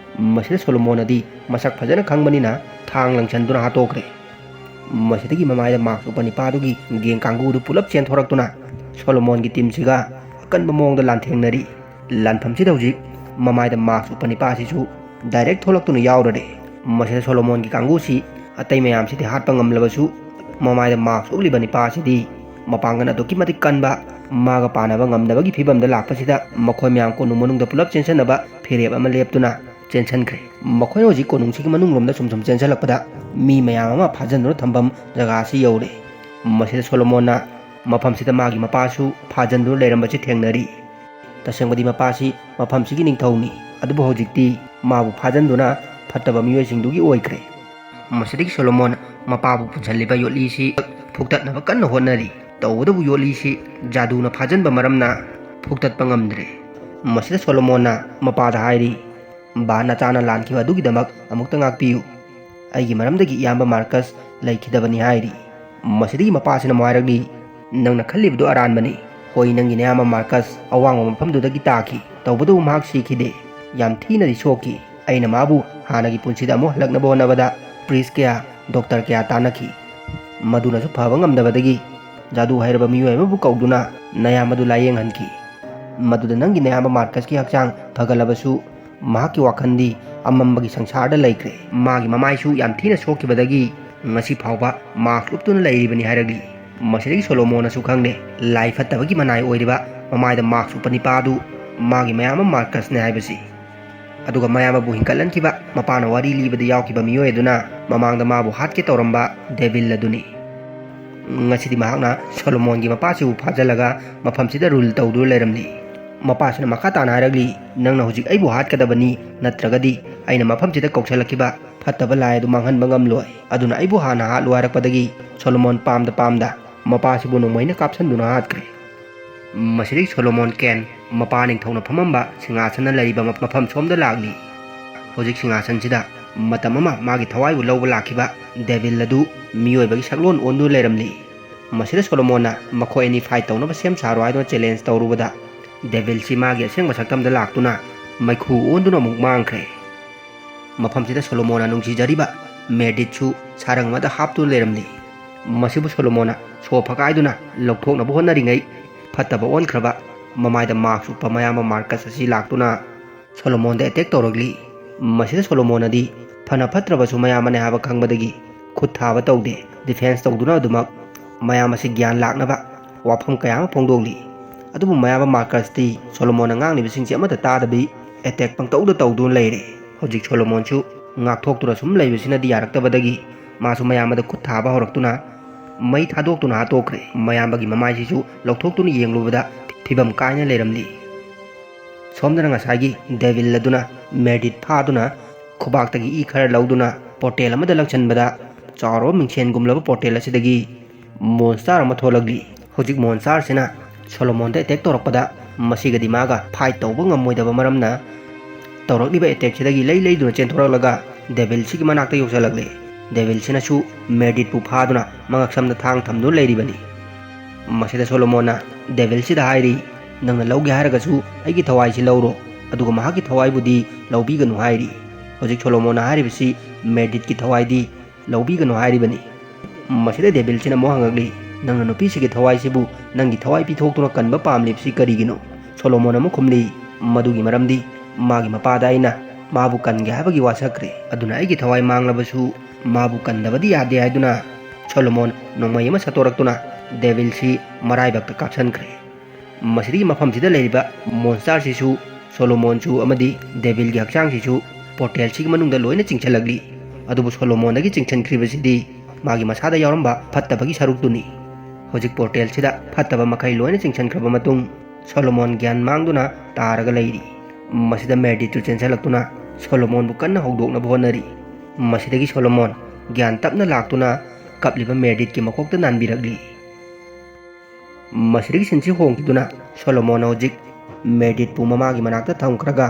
ꯃꯁꯤꯗ ꯁꯣꯂꯣꯃꯣꯟꯅꯗꯤ ꯃꯁꯛ ꯐꯖꯅ ꯈꯪꯕꯅꯤꯅ ꯊꯥꯡ ꯂꯪꯁꯟꯗꯨꯅ ꯍꯥꯠꯇꯣꯛꯈ꯭ꯔꯦ꯫ ꯃꯁꯤꯗꯒꯤ ꯃꯃꯥꯏꯗ ꯃꯥꯛꯁ ꯎꯞꯄ ꯅꯤꯄꯥꯗꯨꯒꯤ ꯒꯦꯡ ꯀꯥꯡꯕꯨꯗꯨ ꯄꯨꯂꯞ ꯆꯦꯟꯊꯣꯔꯛꯇꯨꯅ ꯁꯣꯂꯣꯃꯣꯟꯒꯤ ꯇꯤꯝꯁꯤꯒ ꯑꯀꯟꯕ ꯃꯑꯣꯡꯗ ꯂꯥꯟꯊꯦꯡꯅꯔꯤ꯫ ꯂꯥꯟꯐꯝꯁꯤꯗ ꯍꯧꯖꯤꯛ ꯃꯃꯥꯏꯗ ꯃꯥꯛꯁ ꯎꯞꯄ ꯅꯤꯄꯥꯁꯤꯁꯨ ꯗꯥꯏꯔꯦꯛ ꯊꯣꯛꯂꯛꯇꯨꯅ ꯌꯥꯎꯔꯔꯦ꯫ ꯃꯁꯤꯗ ꯁꯣꯂꯣꯃꯣꯟꯒꯤ ꯀꯥꯡꯕꯨꯁꯤ ꯑꯇꯩ ꯃꯌꯥꯝꯁꯤꯗꯤ ꯍꯥꯠꯄ ꯉꯝꯂꯕꯁꯨ, ꯃꯃꯥꯏꯗ ꯃꯥꯛꯁ ꯎꯞꯂꯤꯕ ꯅꯤꯄꯥ ꯑꯁꯤꯗꯤ ꯃꯄꯥꯡꯒꯜ ꯑꯗꯨꯛꯀꯤ ꯃꯇꯤꯛ ꯀꯟꯕ, ꯃꯥꯒ ꯄꯥꯅꯕ ꯉꯝꯗꯕꯒꯤ ꯐꯤꯕꯝꯗ ꯂꯥꯛꯄꯁꯤꯗ ꯃꯈꯣꯏ ꯃꯌꯥꯝ ꯀꯣꯅꯨꯡ ꯃꯅꯨꯡꯗ ꯄꯨꯂꯞ ꯆꯦꯟꯁꯤꯟꯅꯕ ꯐꯤꯔꯦꯞ ꯑꯃ ꯂꯦꯞꯇꯨꯅ ꯆꯦꯟꯁꯤꯟꯈ꯭ꯔꯦ꯫ ꯃꯈꯣꯏꯅ ꯍꯧꯖꯤꯛ ꯀꯣꯅꯨꯡꯁꯤꯒꯤ ꯃꯅꯨꯡꯂꯣꯝꯗ ꯁꯨꯝ ꯁꯨꯝ ꯆꯦꯟꯁꯤꯜꯂꯛꯄꯗ ꯃꯤ ꯃꯌꯥꯝ ꯑꯃ ꯐꯥꯖꯤꯟꯗꯨꯅ ꯊꯝꯐꯝ ꯖꯒꯥ ꯑꯁꯤ ꯌꯧꯔꯦ꯫ ꯃꯁꯤꯗ ꯁꯣꯂꯣꯃꯣꯟꯅ ꯃꯐꯝꯁꯤꯗ ꯃꯥꯒꯤ ꯃꯄꯥꯁꯨ ꯐꯥꯖꯤꯟꯗꯨꯅ ꯂꯩꯔꯝꯕꯁꯤ ꯊꯦꯡꯅꯔꯤ꯫ ꯇꯁꯦꯡꯕꯗꯤ ꯃꯄꯥꯁꯤ ꯃꯐꯝꯁꯤꯒꯤ ꯅꯤꯡꯊꯧꯅꯤ, ꯑꯗꯨꯕꯨ ꯍꯧꯖꯤꯛꯇꯤ ꯃꯥꯕꯨ ꯐꯥꯖꯤꯟꯗꯨꯅ ꯐꯠꯇꯕ ꯃꯤꯑꯣꯏꯁꯤꯡꯗꯨꯒꯤ ꯑꯣꯏꯈ꯭ꯔꯦ꯫ ꯃꯁꯤꯗꯒꯤ ꯁꯣꯂꯣꯃꯣꯟ ꯃꯄꯥꯕꯨ ꯄꯨꯟꯁꯤꯜꯂꯤꯕ ꯌꯣꯠꯂꯤꯁꯤ ꯐꯨꯛꯇꯠꯅꯕ ꯀꯟꯅ ꯍꯣꯠꯅꯔꯤ꯫ ꯇꯧꯕꯇꯕꯨ ꯌꯣꯠꯂꯤꯁꯤ ꯖꯥꯗꯨꯅ ꯐꯥꯖꯤꯟꯕ ꯃꯔꯝꯅ ꯐꯨꯛꯇꯠꯄ ꯉꯝꯗ꯭ꯔꯦ꯫ ꯃꯁꯤꯗ ꯁꯣꯂꯣꯃꯣꯟꯅ ꯃꯄꯥꯗ ꯍꯥꯏꯔꯤ, "ꯕꯥ, ꯅꯆꯥꯅ ꯂꯥꯟꯈꯤꯕ ꯑꯗꯨꯒꯤꯗꯃꯛ ꯑꯃꯨꯛꯇ ꯉꯥꯛꯄꯤꯌꯨ꯫ ꯑꯩꯒꯤ ꯃꯔꯝꯗꯒꯤ ꯏꯌꯥꯝꯕ ꯃꯥꯔꯀꯁ ꯂꯩꯈꯤꯗꯕꯅꯤ" ꯍꯥꯏꯔꯤ꯫ ꯃꯁꯤꯗꯒꯤ ꯃꯄꯥꯁꯤꯅ ꯑꯃꯨꯛ ꯍꯥꯏꯔꯛꯂꯤ, "ꯅꯪꯅ ꯈꯜꯂꯤꯕꯗꯨ ꯑꯔꯥꯟꯕꯅꯤ꯫ ꯍꯣꯏ, ꯅꯪꯒꯤ ꯅꯌꯥꯝꯕ ꯃꯥꯔꯀꯁ ꯑꯋꯥꯡꯕ ꯃꯐꯝꯗꯨꯗꯒꯤ ꯇꯥꯈꯤ, ꯇꯧꯕꯇꯕꯨ ꯃꯍꯥꯛ ꯁꯤꯈꯤꯗꯦ꯫ ꯌꯥꯝ ꯊꯤꯅꯗꯤ ꯁꯣꯛꯈꯤ꯫ ꯑꯩꯅ ꯃꯥꯕꯨ ꯍꯥꯟꯅꯒꯤ ꯄꯨꯟꯁꯤꯗ ꯑꯃꯨꯛ ꯍꯜꯂꯛꯅꯕ ꯍꯣꯠꯅꯕꯗ ꯄ꯭ꯔꯤꯁ ꯀꯌꯥ, ꯗꯣꯛꯇꯔ ꯀꯌꯥ ꯇꯥꯟꯅꯈꯤ꯫ ꯃꯗꯨꯅꯁꯨ ꯐꯕ ꯉꯝꯗꯕꯗꯒꯤ ꯖꯥꯗꯨ ꯍꯩꯔꯕ ꯃꯤꯑꯣꯏ ꯑꯃꯕꯨ ꯀꯧꯗꯨꯅ ꯅꯌꯥꯝꯕꯗꯨ ꯂꯥꯌꯦꯡꯍꯟꯈꯤ꯫ ꯃꯗꯨꯗ ꯅꯪꯒꯤ ꯅꯌꯥꯝꯕ ꯃꯥꯔꯀꯁꯀꯤ ꯍꯛꯆꯥꯡ ꯐꯒꯠꯂꯕꯁꯨ, ꯃꯍꯥꯛꯀꯤ ꯋꯥꯈꯜꯗꯤ ꯑꯃꯝꯕꯒꯤ ꯁꯪꯁꯥꯔꯗ ꯂꯩꯈ꯭ꯔꯦ꯫ ꯃꯥꯒꯤ ꯃꯃꯥꯏꯁꯨ ꯌꯥꯝ ꯊꯤꯅ ꯁꯣꯛꯈꯤꯕꯗꯒꯤ ꯉꯁꯤ ꯐꯥꯎꯕ ꯃꯥꯛꯁ ꯎꯞꯇꯨꯅ ꯂꯩꯔꯤꯕꯅꯤ" ꯍꯥꯏꯔꯛꯂꯤ꯫ ꯃꯁꯤꯗꯒꯤ ꯁꯣꯂꯣꯃꯣꯟꯅꯁꯨ ꯈꯪꯂꯦ, ꯂꯥꯏ ꯐꯠꯇꯕꯒꯤ ꯃꯅꯥꯏ ꯑꯣꯏꯔꯤꯕ ꯃꯃꯥꯏꯗ ꯃꯥꯛꯁ ꯎꯞꯄ ꯅꯤꯄꯥ ꯑꯗꯨ ꯃꯥꯒꯤ ꯃꯌꯥꯝꯕ ꯃꯥꯔꯀꯁꯅꯦ ꯍꯥꯏꯕꯁꯤ꯫ ꯑꯗꯨꯒ ꯃꯌꯥꯝꯕꯕꯨ ꯍꯤꯡꯒꯠꯍꯟꯈꯤꯕ ꯃꯄꯥꯅ ꯋꯥꯔꯤ ꯂꯤꯕꯗ ꯌꯥꯎꯈꯤꯕ ꯃꯤꯑꯣꯏ ꯑꯗꯨꯅ ꯃꯃꯥꯡꯗ ꯃꯥꯕꯨ ꯍꯥꯠꯀꯦ ꯇꯧꯔꯝꯕ ꯗꯦꯚꯤꯜ ꯑꯗꯨꯅꯤ꯫ ꯉꯁꯤꯗꯤ ꯃꯍꯥꯛꯅ ꯁꯣꯂꯣꯃꯣꯟꯒꯤ ꯃꯄꯥꯁꯤꯕꯨ ꯐꯥꯖꯤꯜꯂꯒ ꯃꯐꯝꯁꯤꯗ ꯔꯨꯜ ꯇꯧꯗꯨꯅ ꯂꯩꯔꯝꯂꯤ꯫ ꯃꯄꯥꯁꯤꯅ ꯃꯈꯥ ꯇꯥꯅ ꯍꯥꯏꯔꯛꯂꯤ, "ꯅꯪꯅ ꯍꯧꯖꯤꯛ ꯑꯩꯕꯨ ꯍꯥꯠꯀꯗꯕꯅꯤ, ꯅꯠꯇ꯭ꯔꯒꯗꯤ ꯑꯩꯅ ꯃꯐꯝꯁꯤꯗ ꯀꯧꯁꯜꯂꯛꯈꯤꯕ ꯐꯠꯇꯕ ꯂꯥꯏ ꯑꯗꯨ ꯃꯥꯡꯍꯟꯕ ꯉꯝꯂꯣꯏ꯫ ꯑꯗꯨꯅ ꯑꯩꯕꯨ ꯍꯥꯟꯅ ꯍꯥꯠꯂꯨ" ꯍꯥꯏꯔꯛꯄꯗꯒꯤ ꯁꯣꯂꯣꯃꯣꯟ ꯄꯥꯝꯗ ꯄꯥꯝꯗ ꯃꯄꯥꯁꯤꯕꯨ ꯅꯣꯡꯃꯩꯅ ꯀꯥꯞꯁꯤꯟꯗꯨꯅ ꯍꯥꯠꯈ꯭ꯔꯦ꯫ ꯃꯁꯤꯗꯒꯤ ꯁꯣꯂꯣꯃꯣꯟ ꯀꯦꯟ ꯃꯄꯥ ꯅꯤꯡꯊꯧꯅ ꯐꯝꯃꯝꯕ ꯁꯤꯡꯍꯥꯁꯟꯅ ꯂꯩꯔꯤꯕ ꯃꯐꯝ ꯁꯣꯝꯗ ꯂꯥꯛꯂꯤ꯫ ꯍꯧꯖꯤꯛ ꯁꯤꯡꯍꯥꯁꯟꯁꯤꯗ ꯃꯇꯝ ꯑꯃ ꯃꯥꯒꯤ ꯊꯋꯥꯏꯕꯨ ꯂꯧꯕ ꯂꯥꯛꯈꯤꯕ ꯗꯦꯚꯤꯜ ꯑꯗꯨ ꯃꯤꯑꯣꯏꯕꯒꯤ ꯁꯛꯂꯣꯟ ꯑꯣꯟꯗꯨꯅ ꯂꯩꯔꯝꯂꯤ꯫ ꯃꯁꯤꯗ ꯁꯣꯂꯣꯃꯣꯟꯅ ꯃꯈꯣꯏ ꯑꯅꯤ ꯐꯥꯏꯠ ꯇꯧꯅꯕ ꯁꯦꯝ ꯁꯥꯔꯣ ꯍꯥꯏꯗꯨꯅ ꯆꯦꯂꯦꯟꯖ ꯇꯧꯔꯨꯕꯗ, ꯗꯦꯚꯤꯜꯁꯤ ꯃꯥꯒꯤ ꯑꯁꯦꯡꯕ ꯁꯛꯇꯝꯗ ꯂꯥꯛꯇꯨꯅ ꯃꯩꯈꯨ ꯑꯣꯟꯗꯨꯅ ꯑꯃꯨꯛ ꯃꯥꯡꯈ꯭ꯔꯦ꯫ ꯃꯐꯝꯁꯤꯗ ꯁꯣꯂꯣꯃꯣꯟꯅ ꯅꯨꯡꯁꯤꯖꯔꯤꯕ ꯃꯦꯔꯗꯤꯠꯁꯨ ꯁꯥꯔꯪ ꯑꯃꯗ ꯍꯥꯞꯇꯨꯅ ꯂꯩꯔꯝꯂꯤ꯫ ꯃꯁꯤꯕꯨ ꯁꯣꯂꯣꯃꯣꯟꯅ ꯁꯣ ꯐꯀꯥꯏꯗꯨꯅ ꯂꯧꯊꯣꯛꯅꯕ ꯍꯣꯠꯅꯔꯤꯉꯩ, ꯐꯠꯇꯕ ꯑꯣꯟꯈ꯭ꯔꯕ ꯃꯃꯥꯏꯗ ꯃꯥꯛꯁ ꯎꯞꯄ ꯃꯌꯥꯝꯕ ꯃꯥꯔꯀꯁ ꯑꯁꯤ ꯂꯥꯛꯇꯨꯅ ꯁꯣꯂꯣꯃꯣꯟꯗ ꯑꯦꯇꯦꯛ ꯇꯧꯔꯛꯂꯤ꯫ ꯃꯁꯤꯗ ꯁꯣꯂꯣꯃꯣꯟꯅꯗꯤ ꯐꯅ ꯐꯠꯇ꯭ꯔꯕꯁꯨ ꯃꯌꯥꯝꯕꯅꯦ ꯍꯥꯏꯕ ꯈꯪꯕꯗꯒꯤ ꯈꯨꯠ ꯊꯥꯕ ꯇꯧꯗꯦ, ꯗꯤꯐꯦꯟꯁ ꯇꯧꯗꯨꯅ ꯑꯗꯨꯃꯛ ꯃꯌꯥꯝ ꯑꯁꯤ ꯒ꯭ꯌꯥꯟ ꯂꯥꯛꯅꯕ ꯋꯥꯐꯝ ꯀꯌꯥ ꯑꯃ ꯐꯣꯡꯗꯣꯛꯂꯤ꯫ ꯑꯗꯨꯕꯨ ꯃꯌꯥꯝꯕ ꯃꯥꯔꯀꯁꯇꯤ ꯁꯣꯂꯣꯃꯣꯟꯅ ꯉꯥꯡꯂꯤꯕꯁꯤꯡꯁꯤ ꯑꯃꯠꯇ ꯇꯥꯗꯕꯤ ꯑꯦꯇꯦꯛ ꯄꯪꯇꯧꯗ ꯇꯧꯗꯨꯅ ꯂꯩꯔꯦ꯫ ꯍꯧꯖꯤꯛ ꯁꯣꯂꯣꯃꯣꯟꯁꯨ ꯉꯥꯛꯊꯣꯛꯇꯨꯅ ꯁꯨꯝ ꯂꯩꯕꯁꯤꯅꯗꯤ ꯌꯥꯔꯛꯇꯕꯗꯒꯤ ꯃꯥꯁꯨ ꯃꯌꯥꯝꯕꯗ ꯈꯨꯠ ꯊꯥꯕ ꯍꯧꯔꯛꯇꯨꯅ ꯃꯩ ꯊꯥꯗꯣꯛꯇꯨꯅ ꯍꯥꯠꯇꯣꯛꯈ꯭ꯔꯦ꯫ ꯃꯌꯥꯝꯕꯒꯤ ꯃꯃꯥꯏꯁꯤꯁꯨ ꯂꯧꯊꯣꯛꯇꯨꯅ ꯌꯦꯡꯂꯨꯕꯗ ꯐꯤꯕꯝ ꯀꯥꯏꯅ ꯂꯩꯔꯝꯂꯤ꯫ ꯁꯣꯝꯗꯅ ꯉꯁꯥꯏꯒꯤ ꯗꯦꯚꯤꯜ ꯑꯗꯨꯅ ꯃꯦꯔꯗꯤꯠ ꯐꯥꯗꯨꯅ ꯈꯨꯕꯥꯛꯇꯒꯤ ꯏ ꯈꯔ ꯂꯧꯗꯨꯅ ꯄꯣꯔꯇꯦꯜ ꯑꯃꯗ ꯂꯪꯁꯤꯟꯕꯗ ꯆꯥꯎꯔꯕ ꯃꯤꯡꯁꯦꯟꯒꯨꯝꯂꯕ ꯄꯣꯔꯇꯦꯜ ꯑꯁꯤꯗꯒꯤ ꯃꯣꯟꯁꯇꯥꯔ ꯑꯃ ꯊꯣꯛꯂꯛꯂꯤ꯫ ꯍꯧꯖꯤꯛ ꯃꯣꯟꯁꯇꯥꯔꯁꯤꯅ ꯁꯣꯂꯣꯃꯣꯟꯗ ꯑꯦꯇꯦꯛ ꯇꯧꯔꯛꯄꯗ ꯃꯁꯤꯒꯗꯤ ꯃꯥꯒ ꯐꯥꯏꯠ ꯇꯧꯕ ꯉꯝꯃꯣꯏꯗꯕ ꯃꯔꯝꯅ ꯇꯧꯔꯛꯂꯤꯕ ꯑꯦꯇꯦꯛꯁꯤꯗꯒꯤ ꯂꯩ ꯂꯩꯗꯨꯅ ꯆꯦꯟꯊꯣꯔꯛꯂꯒ ꯗꯦꯚꯤꯜꯁꯤꯒꯤ ꯃꯅꯥꯛꯇ ꯌꯧꯁꯤꯜꯂꯛꯂꯦ꯫ ꯗꯦꯚꯤꯜꯁꯤꯅꯁꯨ ꯃꯦꯔꯗꯤꯠꯄꯨ ꯐꯥꯗꯨꯅ ꯃꯉꯛꯁꯝꯗ ꯊꯥꯡ ꯊꯝꯗꯨꯅ ꯂꯩꯔꯤꯕꯅꯤ꯫ ꯃꯁꯤꯗ ꯁꯣꯂꯣꯃꯣꯟꯅ ꯗꯦꯚꯤꯜꯁꯤꯗ ꯍꯥꯏꯔꯤ, "ꯅꯪꯅ ꯂꯧꯒꯦ ꯍꯥꯏꯔꯒꯁꯨ ꯑꯩꯒꯤ ꯊꯋꯥꯏꯁꯤ ꯂꯧꯔꯣ, ꯑꯗꯨꯒ ꯃꯍꯥꯛꯀꯤ ꯊꯋꯥꯏꯕꯨꯗꯤ ꯂꯧꯕꯤꯒꯅꯨ" ꯍꯥꯏꯔꯤ꯫ ꯍꯧꯖꯤꯛ ꯁꯣꯂꯣꯃꯣꯟꯅ ꯍꯥꯏꯔꯤꯕꯁꯤ ꯃꯦꯔꯗꯤꯠꯀꯤ ꯊꯋꯥꯏꯗꯤ ꯂꯧꯕꯤꯒꯅꯨ ꯍꯥꯏꯔꯤꯕꯅꯤ꯫ ꯃꯁꯤꯗ ꯗꯦꯚꯤꯜꯁꯤꯅ ꯑꯃꯨꯛ ꯍꯪꯉꯛꯂꯤ, "ꯅꯪꯅ ꯅꯨꯄꯤꯁꯤꯒꯤ ꯊꯋꯥꯏꯁꯤꯕꯨ ꯅꯪꯒꯤ ꯊꯋꯥꯏ ꯄꯤꯊꯣꯛꯇꯨꯅ ꯀꯟꯕ ꯄꯥꯝꯂꯤꯕꯁꯤ ꯀꯔꯤꯒꯤꯅꯣ?" ꯁꯣꯂꯣꯃꯣꯟ ꯑꯃꯨꯛ ꯈꯨꯝꯂꯤ, "ꯃꯗꯨꯒꯤ ꯃꯔꯝꯗꯤ ꯃꯥꯒꯤ ꯃꯄꯥꯗ ꯑꯩꯅ ꯃꯥꯕꯨ ꯀꯟꯒꯦ ꯍꯥꯏꯕꯒꯤ ꯋꯥꯁꯛꯈ꯭ꯔꯦ, ꯑꯗꯨꯅ ꯑꯩꯒꯤ ꯊꯋꯥꯏ ꯃꯥꯡꯂꯕꯁꯨ ꯃꯥꯕꯨ ꯀꯟꯗꯕꯗꯤ ꯌꯥꯗꯦ" ꯍꯥꯏꯗꯨꯅ ꯁꯣꯂꯣꯃꯣꯟ ꯅꯣꯡꯃꯩ ꯑꯃ ꯁꯠꯇꯣꯔꯛꯇꯨꯅ ꯗꯦꯚꯤꯜꯁꯤ ꯃꯔꯥꯏꯕꯛꯇ ꯀꯥꯞꯁꯤꯟꯈ꯭ꯔꯦ꯫ ꯃꯁꯤꯗꯒꯤ ꯃꯐꯝꯁꯤꯗ ꯂꯩꯔꯤꯕ ꯃꯣꯟꯁꯇꯥꯔꯁꯤꯁꯨ ꯁꯣꯂꯣꯃꯣꯟꯁꯨ ꯑꯃꯗꯤ ꯗꯦꯚꯤꯜꯒꯤ ꯍꯛꯆꯥꯡꯁꯤꯁꯨ ꯄꯣꯔꯇꯦꯜꯁꯤꯒꯤ ꯃꯅꯨꯡꯗ ꯂꯣꯏꯅ ꯆꯤꯡꯁꯤꯜꯂꯛꯂꯤ꯫ ꯑꯗꯨꯕꯨ ꯁꯣꯂꯣꯃꯣꯟꯗꯒꯤ ꯆꯤꯡꯁꯤꯟꯈ꯭ꯔꯤꯕꯁꯤꯗꯤ ꯃꯥꯒꯤ ꯃꯁꯥꯗ ꯌꯥꯎꯔꯝꯕ ꯐꯠꯇꯕꯒꯤ ꯁꯔꯨꯛꯇꯨꯅꯤ꯫ ꯍꯧꯖꯤꯛ ꯄꯣꯔꯇꯦꯜꯁꯤꯗ ꯐꯠꯇꯕ ꯃꯈꯩ ꯂꯣꯏꯅ ꯆꯤꯡꯁꯤꯟꯈ꯭ꯔꯕ ꯃꯇꯨꯡ ꯁꯣꯂꯣꯃꯣꯟ ꯒ꯭ꯌꯥꯟ ꯃꯥꯡꯗꯨꯅ ꯇꯥꯔꯒ ꯂꯩꯔꯤ꯫ ꯃꯁꯤꯗ ꯃꯦꯔꯗꯤꯠꯁꯨ ꯆꯦꯟꯁꯤꯜꯂꯛꯇꯨꯅ ꯁꯣꯂꯣꯃꯣꯟꯕꯨ ꯀꯟꯅ ꯍꯧꯗꯣꯛꯅꯕ ꯍꯣꯠꯅꯔꯤ꯫ ꯃꯁꯤꯗꯒꯤ ꯁꯣꯂꯣꯃꯣꯟ ꯒ꯭ꯌꯥꯟ ꯇꯞꯅ ꯂꯥꯛꯇꯨꯅ ꯀꯞꯂꯤꯕ ꯃꯦꯔꯗꯤꯠꯀꯤ ꯃꯀꯣꯛꯇ ꯅꯥꯟꯕꯤꯔꯛꯂꯤ꯫ ꯃꯁꯤꯗꯒꯤ ꯁꯤꯟꯁꯤ ꯍꯣꯡꯈꯤꯗꯨꯅ ꯁꯣꯂꯣꯃꯣꯟꯅ ꯍꯧꯖꯤꯛ ꯃꯦꯔꯗꯤꯠꯄꯨ ꯃꯃꯥꯒꯤ ꯃꯅꯥꯛꯇ ꯊꯝꯈ꯭ꯔꯒ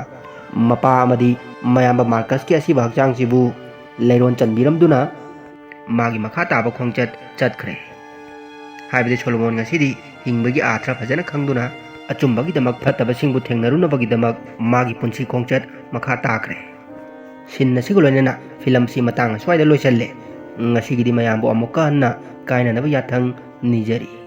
ꯃꯄꯥ ꯑꯃꯗꯤ ꯃꯌꯥꯝꯕ ꯃꯥꯔꯀꯁꯀꯤ ꯑꯁꯤꯕ ꯍꯛꯆꯥꯡꯁꯤꯕꯨ ꯂꯩꯔꯣꯟ ꯆꯟꯕꯤꯔꯝꯗꯨꯅ ꯃꯥꯒꯤ ꯃꯈꯥ ꯇꯥꯕ ꯈꯣꯡꯆꯠ ꯆꯠꯈ꯭ꯔꯦ꯫ ꯍꯥꯏꯕꯗꯤ ꯁꯣꯂꯣꯃꯣꯟ ꯉꯁꯤꯗꯤ ꯍꯤꯡꯕꯒꯤ ꯑꯥꯔꯊ ꯐꯖꯅ ꯈꯪꯗꯨꯅ ꯑꯆꯨꯝꯕꯒꯤꯗꯃꯛ ꯐꯠꯇꯕꯁꯤꯡꯕꯨ ꯊꯦꯡꯅꯔꯨꯅꯕꯒꯤꯗꯃꯛ ꯃꯥꯒꯤ ꯄꯨꯟꯁꯤ ꯈꯣꯡꯆꯠ ꯃꯈꯥ ꯇꯥꯈ꯭ꯔꯦ꯫ ꯁꯤꯟ ꯑꯁꯤꯒ ꯂꯣꯏꯅꯅ ꯐꯤꯂꯝꯁꯤ ꯃꯇꯥꯡ ꯑꯁ꯭ꯋꯥꯏꯗ ꯂꯣꯏꯁꯤꯜꯂꯦ꯫ ꯉꯁꯤꯒꯤꯗꯤ ꯃꯌꯥꯝꯕꯨ ꯑꯃꯨꯛꯀ ꯍꯟꯅ ꯀꯥꯏꯅꯅꯕ ꯌꯥꯊꯪ ꯅꯤꯖꯔꯤ꯫